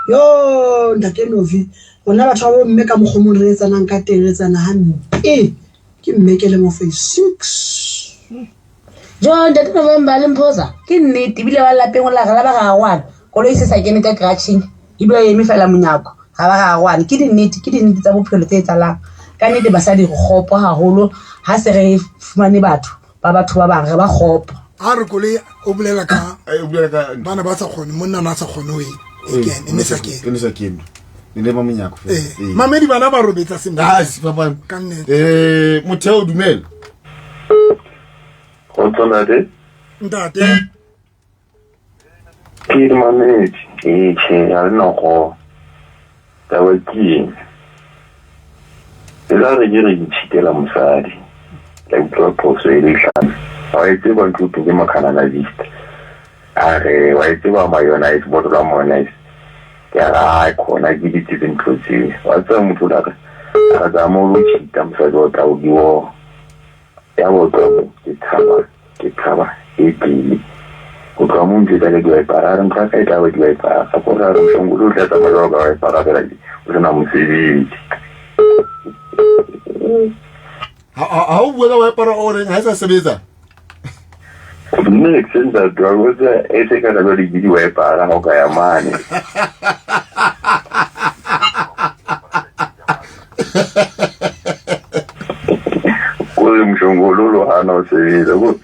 Yo, ntate Novi, rona batho ba bomme ka mokgomong re etsanang ka teng, re etsana hampe. Ke mme ke le mo phase 6. Jo, ntate November le Mphosa, ke nnete. Ebile ba lapeng o la re la ba gagwana koloi se sa kene ka garageng, ebile e eme fela monyako ga ba gagwane. Ke dinnete, ke dinnete tsa bophelo tse etsalang ka nnete. Basadi re kgopo haholo. Ha se re fumane batho ba batho ba bang, re ba kgopo. A re koloi o bolela ka Ai, o bolela ka bana ba sa kgone, monna na a sa kgone ho e kene, e ne sa kene. E ne sa kene. E ne ba monyako fela. Ee, mamedi, bana ba robetsa sentle. Ah, se fapane. Ka nnete. Motheo, dumela. Kgotso ntate. Ntate. Ke di mametse. Ee, tjhe, ha le nako. Taba ke eng? E la re ke re ke cheatela mosadi. Ka utlwa phoso e le hlano. Wa e tseba ntho e ke Makhanana Vista. A re wa e tseba mayonnaise, bottle ya mayonnaise. Ke a re ai khona ke di tsebe ntho tseo. Wa tseba motho o la re a tsamaya o lo cheata mosadi wa tla o di ya bo tloha moo ke thaba, ke thaba e pele go tloha moo ntho e tla ke di-wipera. A re ntho ya ka e tla ba di-wipera ko re a re mohlomong o tla tsamaya jwalo ka wipera fela o sena mosebetsi. Ha o bua ka wipera, o reng ha e sa sebetsa? Mme ke ntate wa botsa e se ka jwale ke di-wipera ha o ka ya mane. Kore moshongololo ha na o sebetsa ko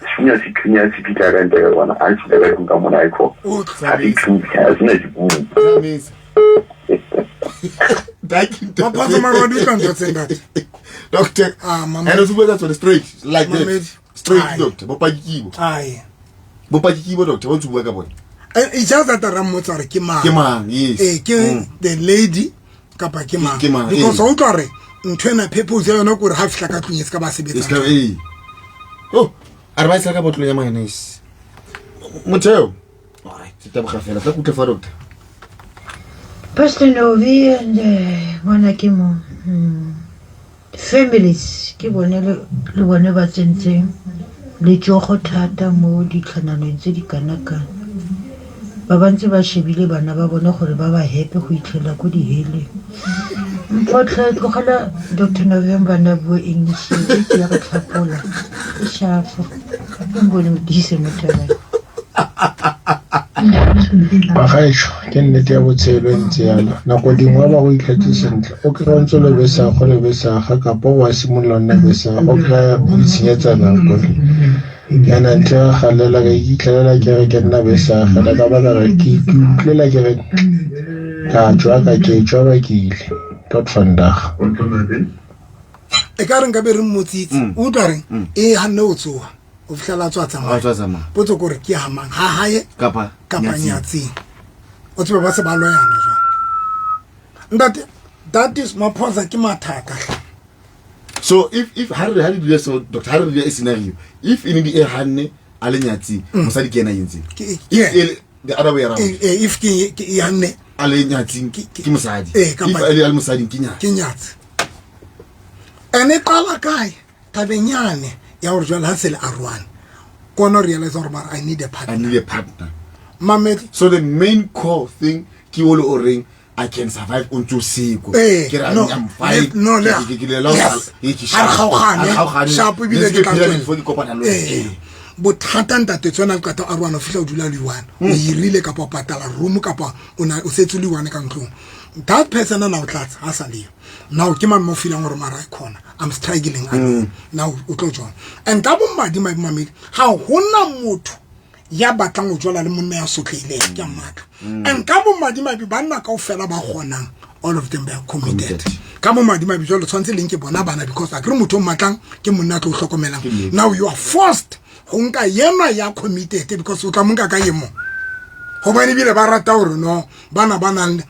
sethunya, sethunya se fihla ka ntle ka kwana, ha se fihla ka tlung ka mona aikho ha se thunya, ha se na dikupu. Tsamaisa. Thank you. Maphatsa mare wa di utlwa ntho tse, ntate? Doctor. Ah, mama. And o bua ka tsone straight like that. Mamedi. Straight Ai. doctor. Bopaki ke bo. Ai. Bopaki ke bo, doctor, ba ntse bua ka bone. It's just that ra mmotsa gore ke mang. Ke mang? Yes. Ee, ke the lady kapa ke mang? Ke mang, Because ee. wa utlwa gore ntho ena purpose ya yona ke gore ha fihla ka tlung e se ka ba E sebetsa. ska ee. Oh, a re ba e ka botlolo ya mayonnaise. Motheo. All right, teboga fela. Tla kutlwe fa, doctor. Pastor Novi and ngwana ke mo families ke bone le bone ba tsentseng letsogo thata mo ditlhananong tse di kana-kana. Ba ba ntse ba shebile bana ba bone gore ba ba hepe go itlhela ko diheleng. Mphotlhe, tlogela Dr November na bue English e ke ya go tlhapola e shafo ke mbone modise mo tabeng. Bagaešo, ke nnete ya botshelo e ntse yalo. Nako dingwe ba go itlhetse sentle, o kry-a o ntse o le besaga, o le besaga, kapa o a simolola o nna besaga, o kry-a o itshenyetsa nako. Yana ntle ga galela ka ikitlhelela ke re ke nna besaga, le ka baka re ke utlwela ke re ka tswa ka ke tswa ba ke ile. Tot vandag. E ka re nka be re mmotsitse, o utlwa reng e ganne o tsoga. O fitlhela a tswa A tswa tsamaya. tsamaya. Potso kore ke hamang ha hae Kapa kapa nyatsing. nyatsing. O tsebe ba se ba loyana jwang. Ntate, that is maphosa ke mathata hle. So if ha re ha re dula so doctor ha re dula e scenario if e ne di e hanne a le nyatsing mosadi ke ena a entseng. Ke- If yeah. e le the other way around If ke e hanne a le nyatsing ke mosadi. Eh, If kapa- a le a le mosading ke nyatsi. ke nyatsi. Ene qala kae tabeng yane ya hore jwale ha se le arohane kona o realize hore mara I need a I partner. need a partner. Mamedi So the main core thing ke o le o reng I can survive o ntse o seko. Eh, Ke re no, I'm fine. no, le- Ke- ke- ke le- yes. ke Ha re kgaogane, Ha re kgaogane. sharp ebile Le se ke tla ke phela tswella. before ke kopana le wena. Eh, bothata ntate tsona le qeta arohana o fihla o dula le one o hirile kapa o patala room kapa o na o setse o le one ka ntlong. That person ana o tlatsa ha sa leyo. Now ke mang mo feelang hore mara e khona I'm struggling alone. Now o tlo jwang? And ka bomadi mamedi ha hona motho ya batlang ho jwala le monna ya sotlehileng ke a mmatla. And ka bomadimabe banna kaofela ba kgonang all of them they are committed. Ka bomadimabe jwalo tshwanetse le nke bona bana because akere motho o mmatlang ke monna a tlo o hlokomelang. Now you are forced ho nka yenwa ya committed because o tla mo nka ka e mong. Hobane ebile ba rata hore no bana ba nang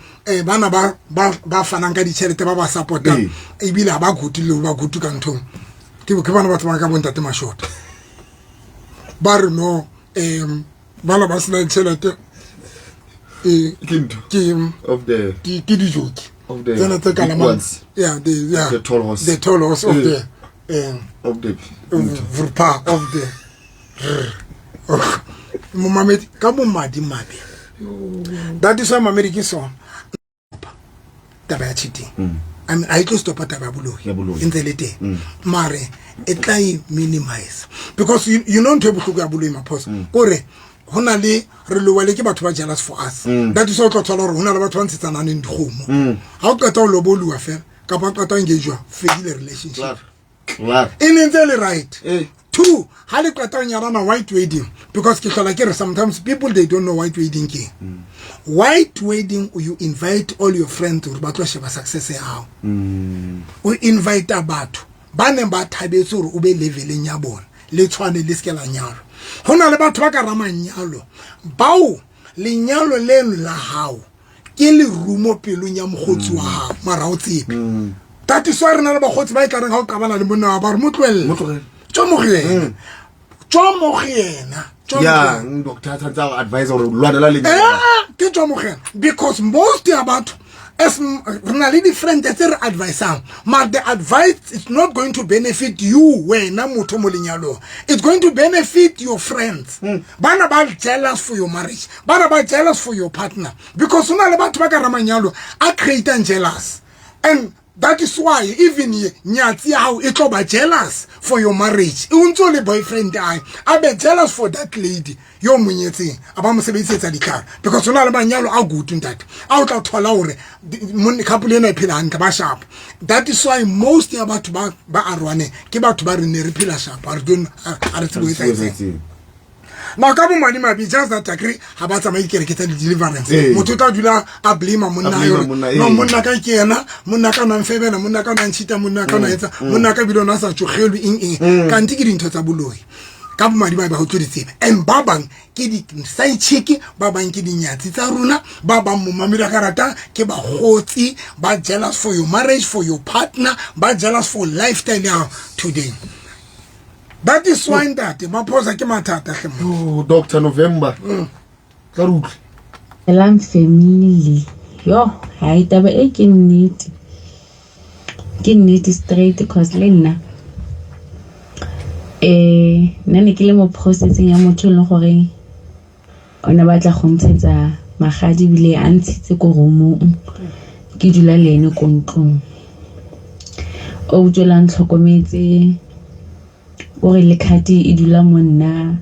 bana ba ba ba fanang ka ditjhelete ba ba support-ang ebile ha ba gutu le ho ba gutu ka nthong. Ke bana ba tsamaya ka bontate Mashota. Ba re no bana ba senang tjhelete Ke ntho. ke Of the ke dijoki. Of the Tsena tse big kalamang. ones. Yeah, the, yeah. The tall horse. The tall horse of Eh. the of the vrpa of the momamedi ka bomadimabe. That is why mamedi ke sona taba ya cheating. I mean, ha e tlo stopa taba ya boloi. Ya boloi. E ntse le teng. Mare e tla e minimize because you know ntho e bohloko ya boloi maphosa. Kore ho na le re lowa le ke batho ba jealous for us. That is why o tlo thola hore ho na le batho ba ntshetsanang dikgomo. Ha o qeta ho loboluwa fela kapa o qeta ho engage-wa fedile relationship. Klaar. Klaar. E ne ntse e le right. Eh. Two, ha le qeta ho nyalana white wedding because ke hlola ke re sometimes people they don't know white wedding ke eng. White wedding you invite all your friends hore ba tlo sheba success ya hao. O invite batho ba neng ba thabetse hore o be leveleng ya bona le tshwane le se ke la nyalwa. Ho na le batho ba ka ramanyalo bao lenyalo leno la hao ke lerumo pelong ya mokgotsi wa hao mara ha o tsebe. That is why re na le bakgotsi ba e tla reng ha o qabana le monna wa ba re mo tlohelle. Mo tlohelle. Tswa mo go yena. Tswa mo go yena. Tswa mo go Yeah, yena. doctor tshwanetse a go advise hore lwanela lenyalo. Eh, ke tswa mo go yena. Because most ya batho as re na le di-friend tse re advisang but the advice is not going to benefit you wena motho mo lenyalong. It's going to benefit your friends. Bana ba jealous for your marriage, bana ba jealous for your partner because ho na le batho ba ka ramanyalo a creatang jealous. And that is why even nyatsi ya hao e tlo ba jealous for your marriage. O ntso le boyfriend ae a be jealous for that lady yo mo nyetseng a ba mo sebedisetsa ditlhare because ho na le manyalo a good ntate a o tla thola hore couple ena e phela hantle ba sharp. That is why most ya batho ba arohaneng ke batho ba re ne re phela sharp ha re don't ha re tsebe ho etsa eng. Now ka bomadimabe just that agree ha ba tsamaye dikereke tsa di-deliverance. Eh. Motho o tla dula a blame monna A blame hore, monna, eh. no, monna ka ke yena, monna ka o na nfebela, monna ka o na ntšhita, monna ka o na etsa, monna ka ebile o na sa tsogelwe eng eng. Kante ke dintho tsa boloi. Ka bomadimabe ha o tlo di tseba. And ba bang ke di-side chick, ba bang ke dinyatsi tsa rona, ba bang momamedi a ka rata ke bakgotsi, ba jealous for your marriage, for your partner, ba jealous for lifestyle ya hao today. That is why ntate maphosa ke mathata hle monna. Oh, Doctor November. Tla re utlwe. Helang family. Yo, hai taba e ke nnete. Ke nnete straight cause le nna nna ne ke le mo processing ya motho e leng gore o ne batla go ntshetsa magadi ebile a ntshitse ko roomong. Ke dula le ene ko ntlong. O tswela ntlhokometse o re le card e dula mo nna.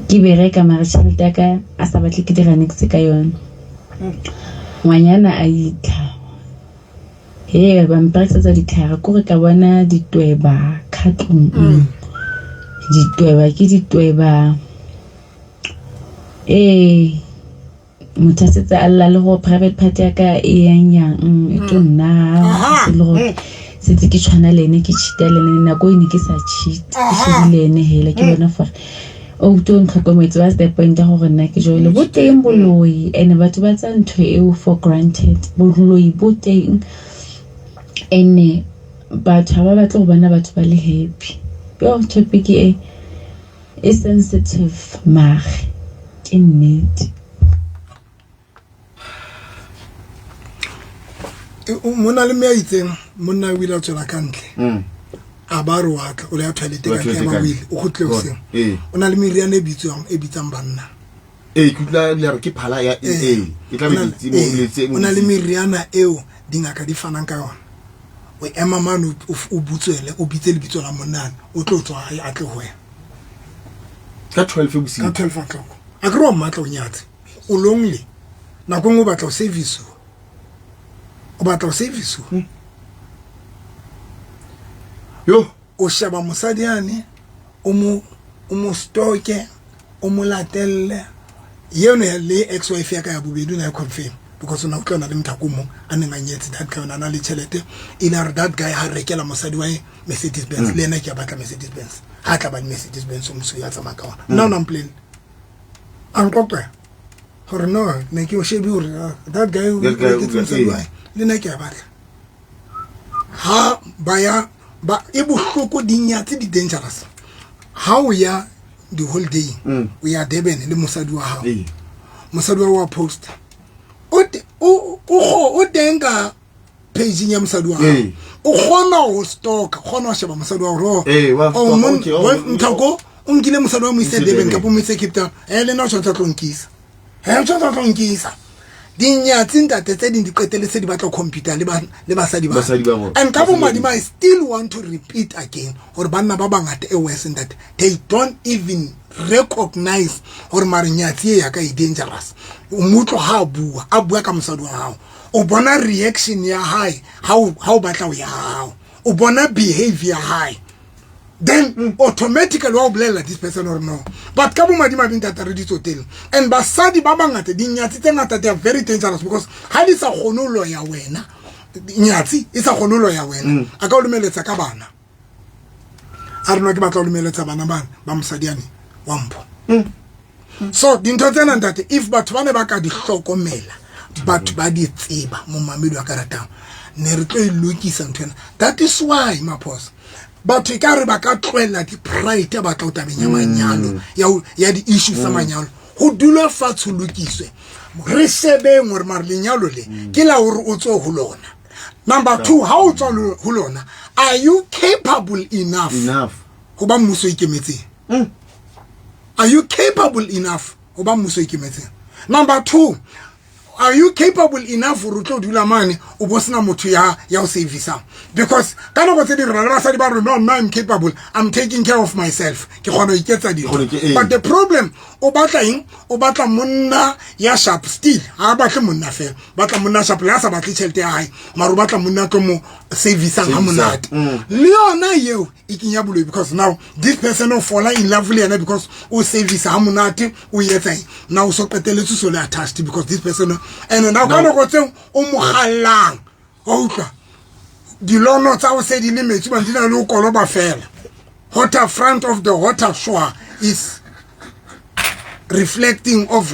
Ke bereka mare tjhelete ya ka a sa batle ke dira niks ka yona. Ngwanyana a itlha. He ba mperekisetsa ditlhare kore ka bona ditweba ka tlung. Ditweba ke ditweba. Motho a setse a lla le gore private party ya ka e yang yang e tlo nna se le gore se Setse ke tshwana le ene ke cheat-a le ene nako e ne ke sa cheat ke shebile ene hela ke bona gore o to ntlhokometse. What's the point ya gore nna ke joile? Bo teng boloi and batho ba tsaya ntho eo for granted. Boloi bo teng and batho ha ba batle go bona batho ba le happy. Yo topic e e sensitive mare ke nnete. Monna le mme a itseng monna o ile a tswela ka ntle a ba re wa tla o le ya toilet ka ntle ba o ile o kgutle hoseng o na le meriana e bitswang e bitsang banna. Ee, ke utlwa le re ke phala ya ee e tla be ditse mo letse. O na le meriana eo dingaka di fanang ka yona, o ema mane o butswele o bitse lebitso la monnane o tlo tswa a tle ho wena ka 12 bosigo, ka 12 o'clock. A ke re wa mmatla o nyatse o lonely nako nngwe o batla go servisiwa, o batla go servisiwa. Yo o sheba mosadi yane o mo stoke o mo latelle yeno le ex wife ya ka ya bobedi o ne a confirm because o ne a utlwa na le motho o mong a neng a nyetse that guy o ne a na le tšhelete e ile a re that guy ha rekela mosadi wa Mercedes Benz le ena ke a batla Mercedes Benz ha tla ba le Mercedes Benz o moso ya tsamaya ka ona nna o na mpolelle a nqoqela gore no ne ke o shebe gore that guy o reketse mosadi wa le nna ke a batla ha ba ya ba e bohloko dinyatsi di dangerous ha o ya di holiday o ya Durban le mosadi wa hao mosadi wa wa post o o o teng ka page ya mosadi wa hao o kgona ho stalker kgona ho sheba mosadi wa hore o nthako o nkile mosadi wa mo ise Durban kapa mo ise Cape Town le nna o tshwanetse tlo nkisa o tshwanetse tlo nkisa dinyatsi ntate tse ding di qetelletse di batla computer le basadi ba and ka bomadima I still want to repeat again gore banna ba bangata e worse ntate they don't even recognize gore mare nyatsi e ya ka e dangerous. O motlo ha a bua ka mosadi wa hao o bona reaction ya hae ha o batla ho ya hao o bona behavior hae then automatically wa o bolella this person or no. But ka bomadima ntate re ditsotele and basadi ba bangata dinyatsi tse ngata they are very dangerous because ha di sa kgone ho loya wena nyatsi e sa kgone ho loya wena a ka o lumeletsa ka bana a re no ke batla ho lumeletsa bana bana ba mosadi ane wa mpho. So dintho tsena ntate if batho ba ne ba ka di hlokomela batho ba di tseba momamedi wa ka ratang ne re tlo e lokisa ntho ena. That is why maphosa batho e ka re ba ka tlohella di-pride ba tla o tabeng ya manyalo ya di-issues tsa manyalo ho dulwe fatshe ho lokiswe re shebeng hore mare lenyalo le ke la hore o tswe ho lona. Number 2 ha o tswa ho lona are you capable enough ho ba mmuso ikemetseng? Are you capable enough ho ba mmuso ikemetseng? Number 2 are you capable enough hore o tlo dula mane o bo sena motho ya o servicang? Because ka nako tse di re basadi ba re no nna I'm capable, I'm taking care of myself, ke kgona ho iketsa dintho. But the problem o batla eng? O batla monna ya sharp still ha batle monna fela, batla monna sharp le a sa batle tjhelete ya hae mara o batla monna tlo mo servicang ha monate. Le yona eo e kenya boloi because now this person o fall in love le yena because o service ha monate o etsa eng now so qetelletse so le attached because this person and now ka nako tseo o mo kgallang wa utlwa dilono tsa o se di le metsi ba di na le o koloba fela. Water front of the water shore is reflecting of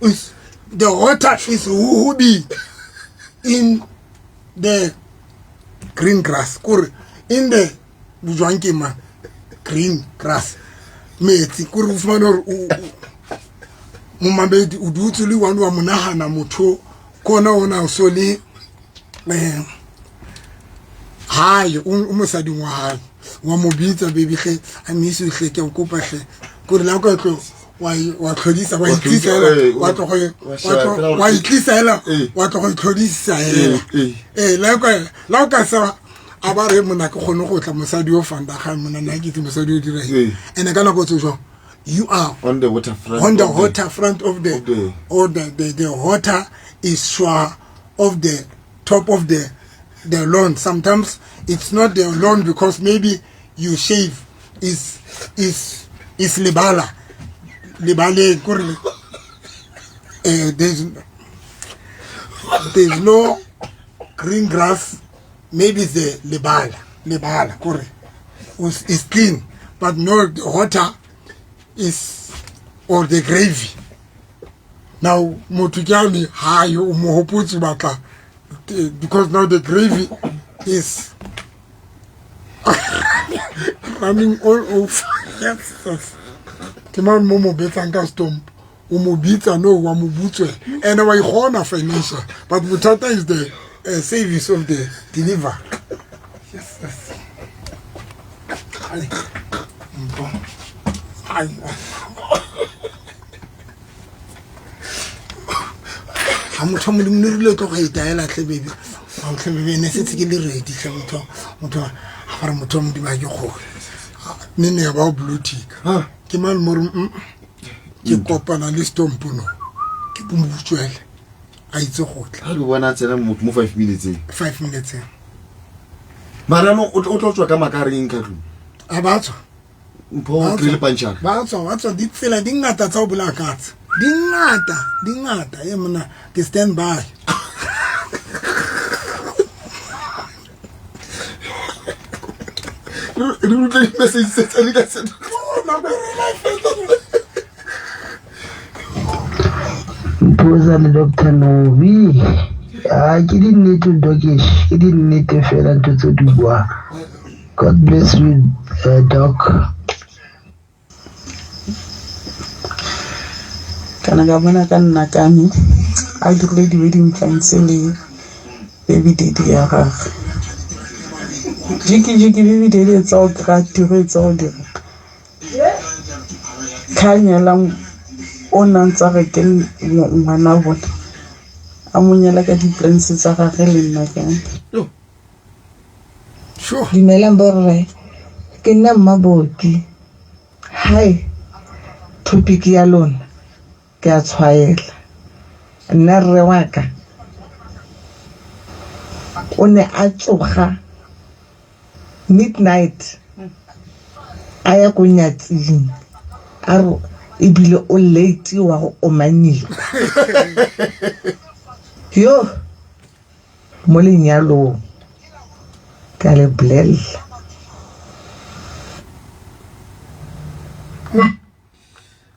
is the water is hubi in the green grass kore in the bojwang ke ma green grass metsi kore o fumane hore momamedi o dutse le one wa monahana motho kona ona so le hae o mosading wa hae wa mo bitsa baby hle a miss you hle ke o kopa hle kore la ka tlo wa tlhodisa wa itlisa hela wa tlo go wa itlisa hela wa tlo go itlhodisa hela la ka sa a ba re mona ke kgone go tla mosadi o fanda ga mona nna ke itse mosadi o dira eng ene ka nako tse jwang you are on the water front, on the water front of the or the water is sure of the top of the lawn. Sometimes it's not the lawn because maybe you shave is lebala lebale kore there's There's no green grass. Maybe it's the lebala, lebala, kore is clean, but no, the water is or the gravy. Now motho ke ane ha yo o mo hopotse batla because now the gravy is running all over. Yes. Ke mang mo mo betsang ka stomp, o mo bitsa no wa mo butswela and wa ikgona financial, but bothata is the service of the deliver. Yes. Ai, mpho. Ai. Ha motho wa Modimo ne rile tlo go itaela tlhe baby. Ha tlhe baby ne setse ke le ready tlhe motho motho a gore motho wa Modimo a ke kgole. Ne ne ba o blue tick. Ke mang mo re ke kopana le stompo no. Ke mo butswele. A itse go tla. Ha ke bona tsena motho mo 5 minutes. 5 minutes. Mara no o tlo tswa ka makareng ka tlung. A ba tswa. Mpho o kry-ile pantšhara. Ba tswa, ba tswa ditsela di ngata tsa ho bolaya katse. Di ngata, di ngata. E mona ke stand by. Re utlwe di-message tse tsa di ka se. Mphoza le Dr. Nobi. Ah, ke dinnete Dokish, ke dinnete fela ntho tse di buang. God bless you, Doc. Kana ka bona ka nna ka me a dirile di-wedding plans le baby daddy ya gagwe. Jiki jiki baby daddy e tsa go kry-a tiro e tsa go dira. Kha nyelang o nang tsa re ke ngwana bona. A mo nyala ka di-plans tsa gagwe le nna ka. Sure. Dumelang borre, ke nna Mmaboki. Hai, topic ya lona ke a tshwaela. Nna rre wa ka o ne a tsoga midnight a ya ko nyatsing a re ebile o late wa go omanyiwa. Yo mo lenyalong ka le bolella.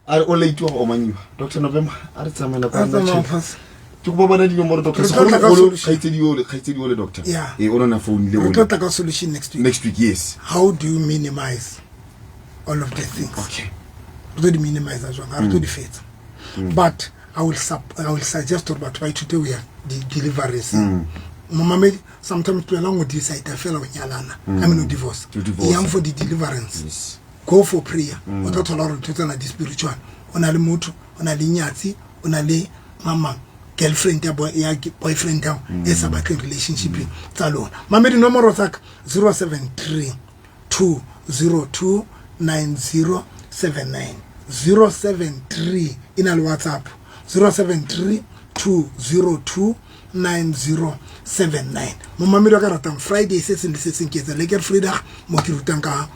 A re o late wa go omanyiwa. Dr. November a re tsamaye nako A ya nna tsamaya tjhe. fatshe. Ke kopa bona dinomoro doctor. Re tlo tla ka Segologolo solution. kgaitsedi ole, kgaitsedi ole doctor. Yeah. Eh o nna phone le Re tlo ole. tla ka solution next week. Next week, yes. How do you minimize all of the things? Okay. Re tlo di minimize jwang? Ha re tlo di fetsa. But I will suggest hore batho ba ithute ho ya di-deliveries. Momamedi sometimes tlohelang ho decide fela ho nyalana. I mean ho divorce. To divorce. Yang for the deliverance. Yes. Go for prayer. O tlo thola hore ntho tsena di spiritual. O na le motho, o na le nyatsi, o na le mama girlfriend ya boy, ya boyfriend ya e sa batleng relationship tsa lona. Mamedi nomoro tsa ka 073 202 9079. 073 e na le WhatsApp 073 202 9079. Momamedi wa ka ratang Friday se seng le se seng ke etsa Lekker Vrydag mo ke rutang ka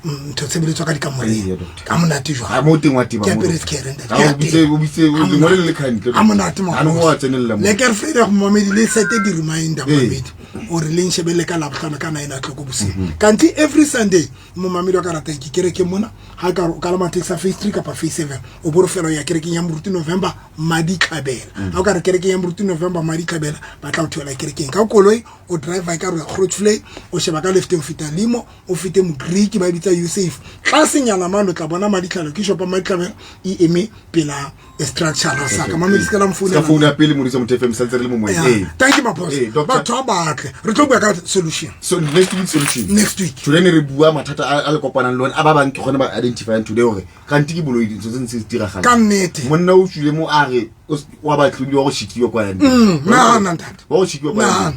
ntho tshebeletso ka dikamoreng. Ee, doctor. Ka monate jwang. Ha mo teng wa teba Ke mo, apere doctor. sekere, ntate. Ha Ke o bitse, apere. o bitse, o Ha lengolo le monate. le khantle, Ha monate, Ha no wa tsenella mo. Lekker Vrydag momamedi le sete di-reminder, Ee. momamedi. Hore le nshebelle ka Labohlano ka 9 o'clock bosiu. Kanti every Sunday momamedi wa ka ratang ke kerekeng mona, ha ka re o kalama taxi ya phase 3 kapa phase 7, o bo re fela o ya kerekeng ya Moruti November Maditlhabela. Ha o ka re kerekeng ya Moruti November Maditlhabela, ba tla o theola kerekeng. Ka koloi o driver ka re Grootvlei, o sheba ka lefteng feta limo, o fete Mogriki ba bitsa Yusuf. Tlasenyana mane o tla bona Maditlhabela, ke shopa Maditlhabela e eme pela structure sa ka. Mamedi se ka la mfounela. Se ka founa pele Modisa Motho FM santse re le mo moyeng. Yeah. Ee. Thank you, my boss. Ee, doctor. Batho ba batle. Re tlo bua ka solution. So next week solution. Next week. Today ne re bua mathata a le kopanang le one a ba bang ke gone ba identifying today hore kanti ke boloi dintho tse ntse di diragala. Ka nnete. Monna o tswile mo a re o wa batlile wa go shikiwa kwa yang. Nahana ntate. Wa go shikiwa kwa yang. Nahana.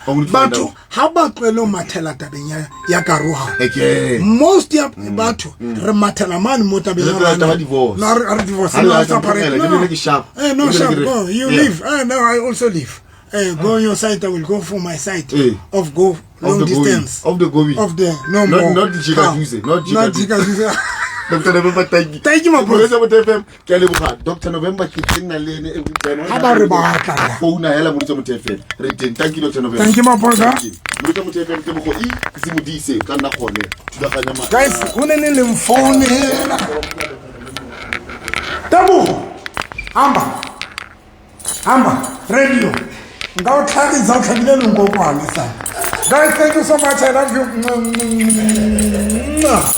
Wa go find Batho out. ha ba tlohele ho mathela tabeng ya karohano. Okay. Most ya batho re mathela mane mo tabeng Re ya tlohela rona. taba ya divorce. No, re divorce. Ha le No, la separate. tlohela, ke No. bile ke sharp. No, Ke bile sharp. ke re- Go. You Yeah. leave. No, I also leave. Go your side, I will go for my side. Of go Of long the going. distance. Of the going. Of the no Not more. not Jika Come. Juice, not Jika Not Juice. Jika Juice. Dr November, thank you. Thank you, my brother. Moreetsi wa Motho FM, ke a leboga. Dr November ke teng na le ene every time. Ha ba re batla la. Founa hela Moreetsi wa Motho FM. Re teng. Thank you, Dr November. Thank you, my brother. Thank you. Moreetsi wa Motho FM, Tebogo E, ke se modise, ka nna gone. Thulaganyo ya ma- Guys, go ne ne leng founela. Tebogo, hamba. Hamba, radio. Nka o tlhagisa o tlhabile lenkokwane sa. Guys, thank you so much. I love you. Mwah.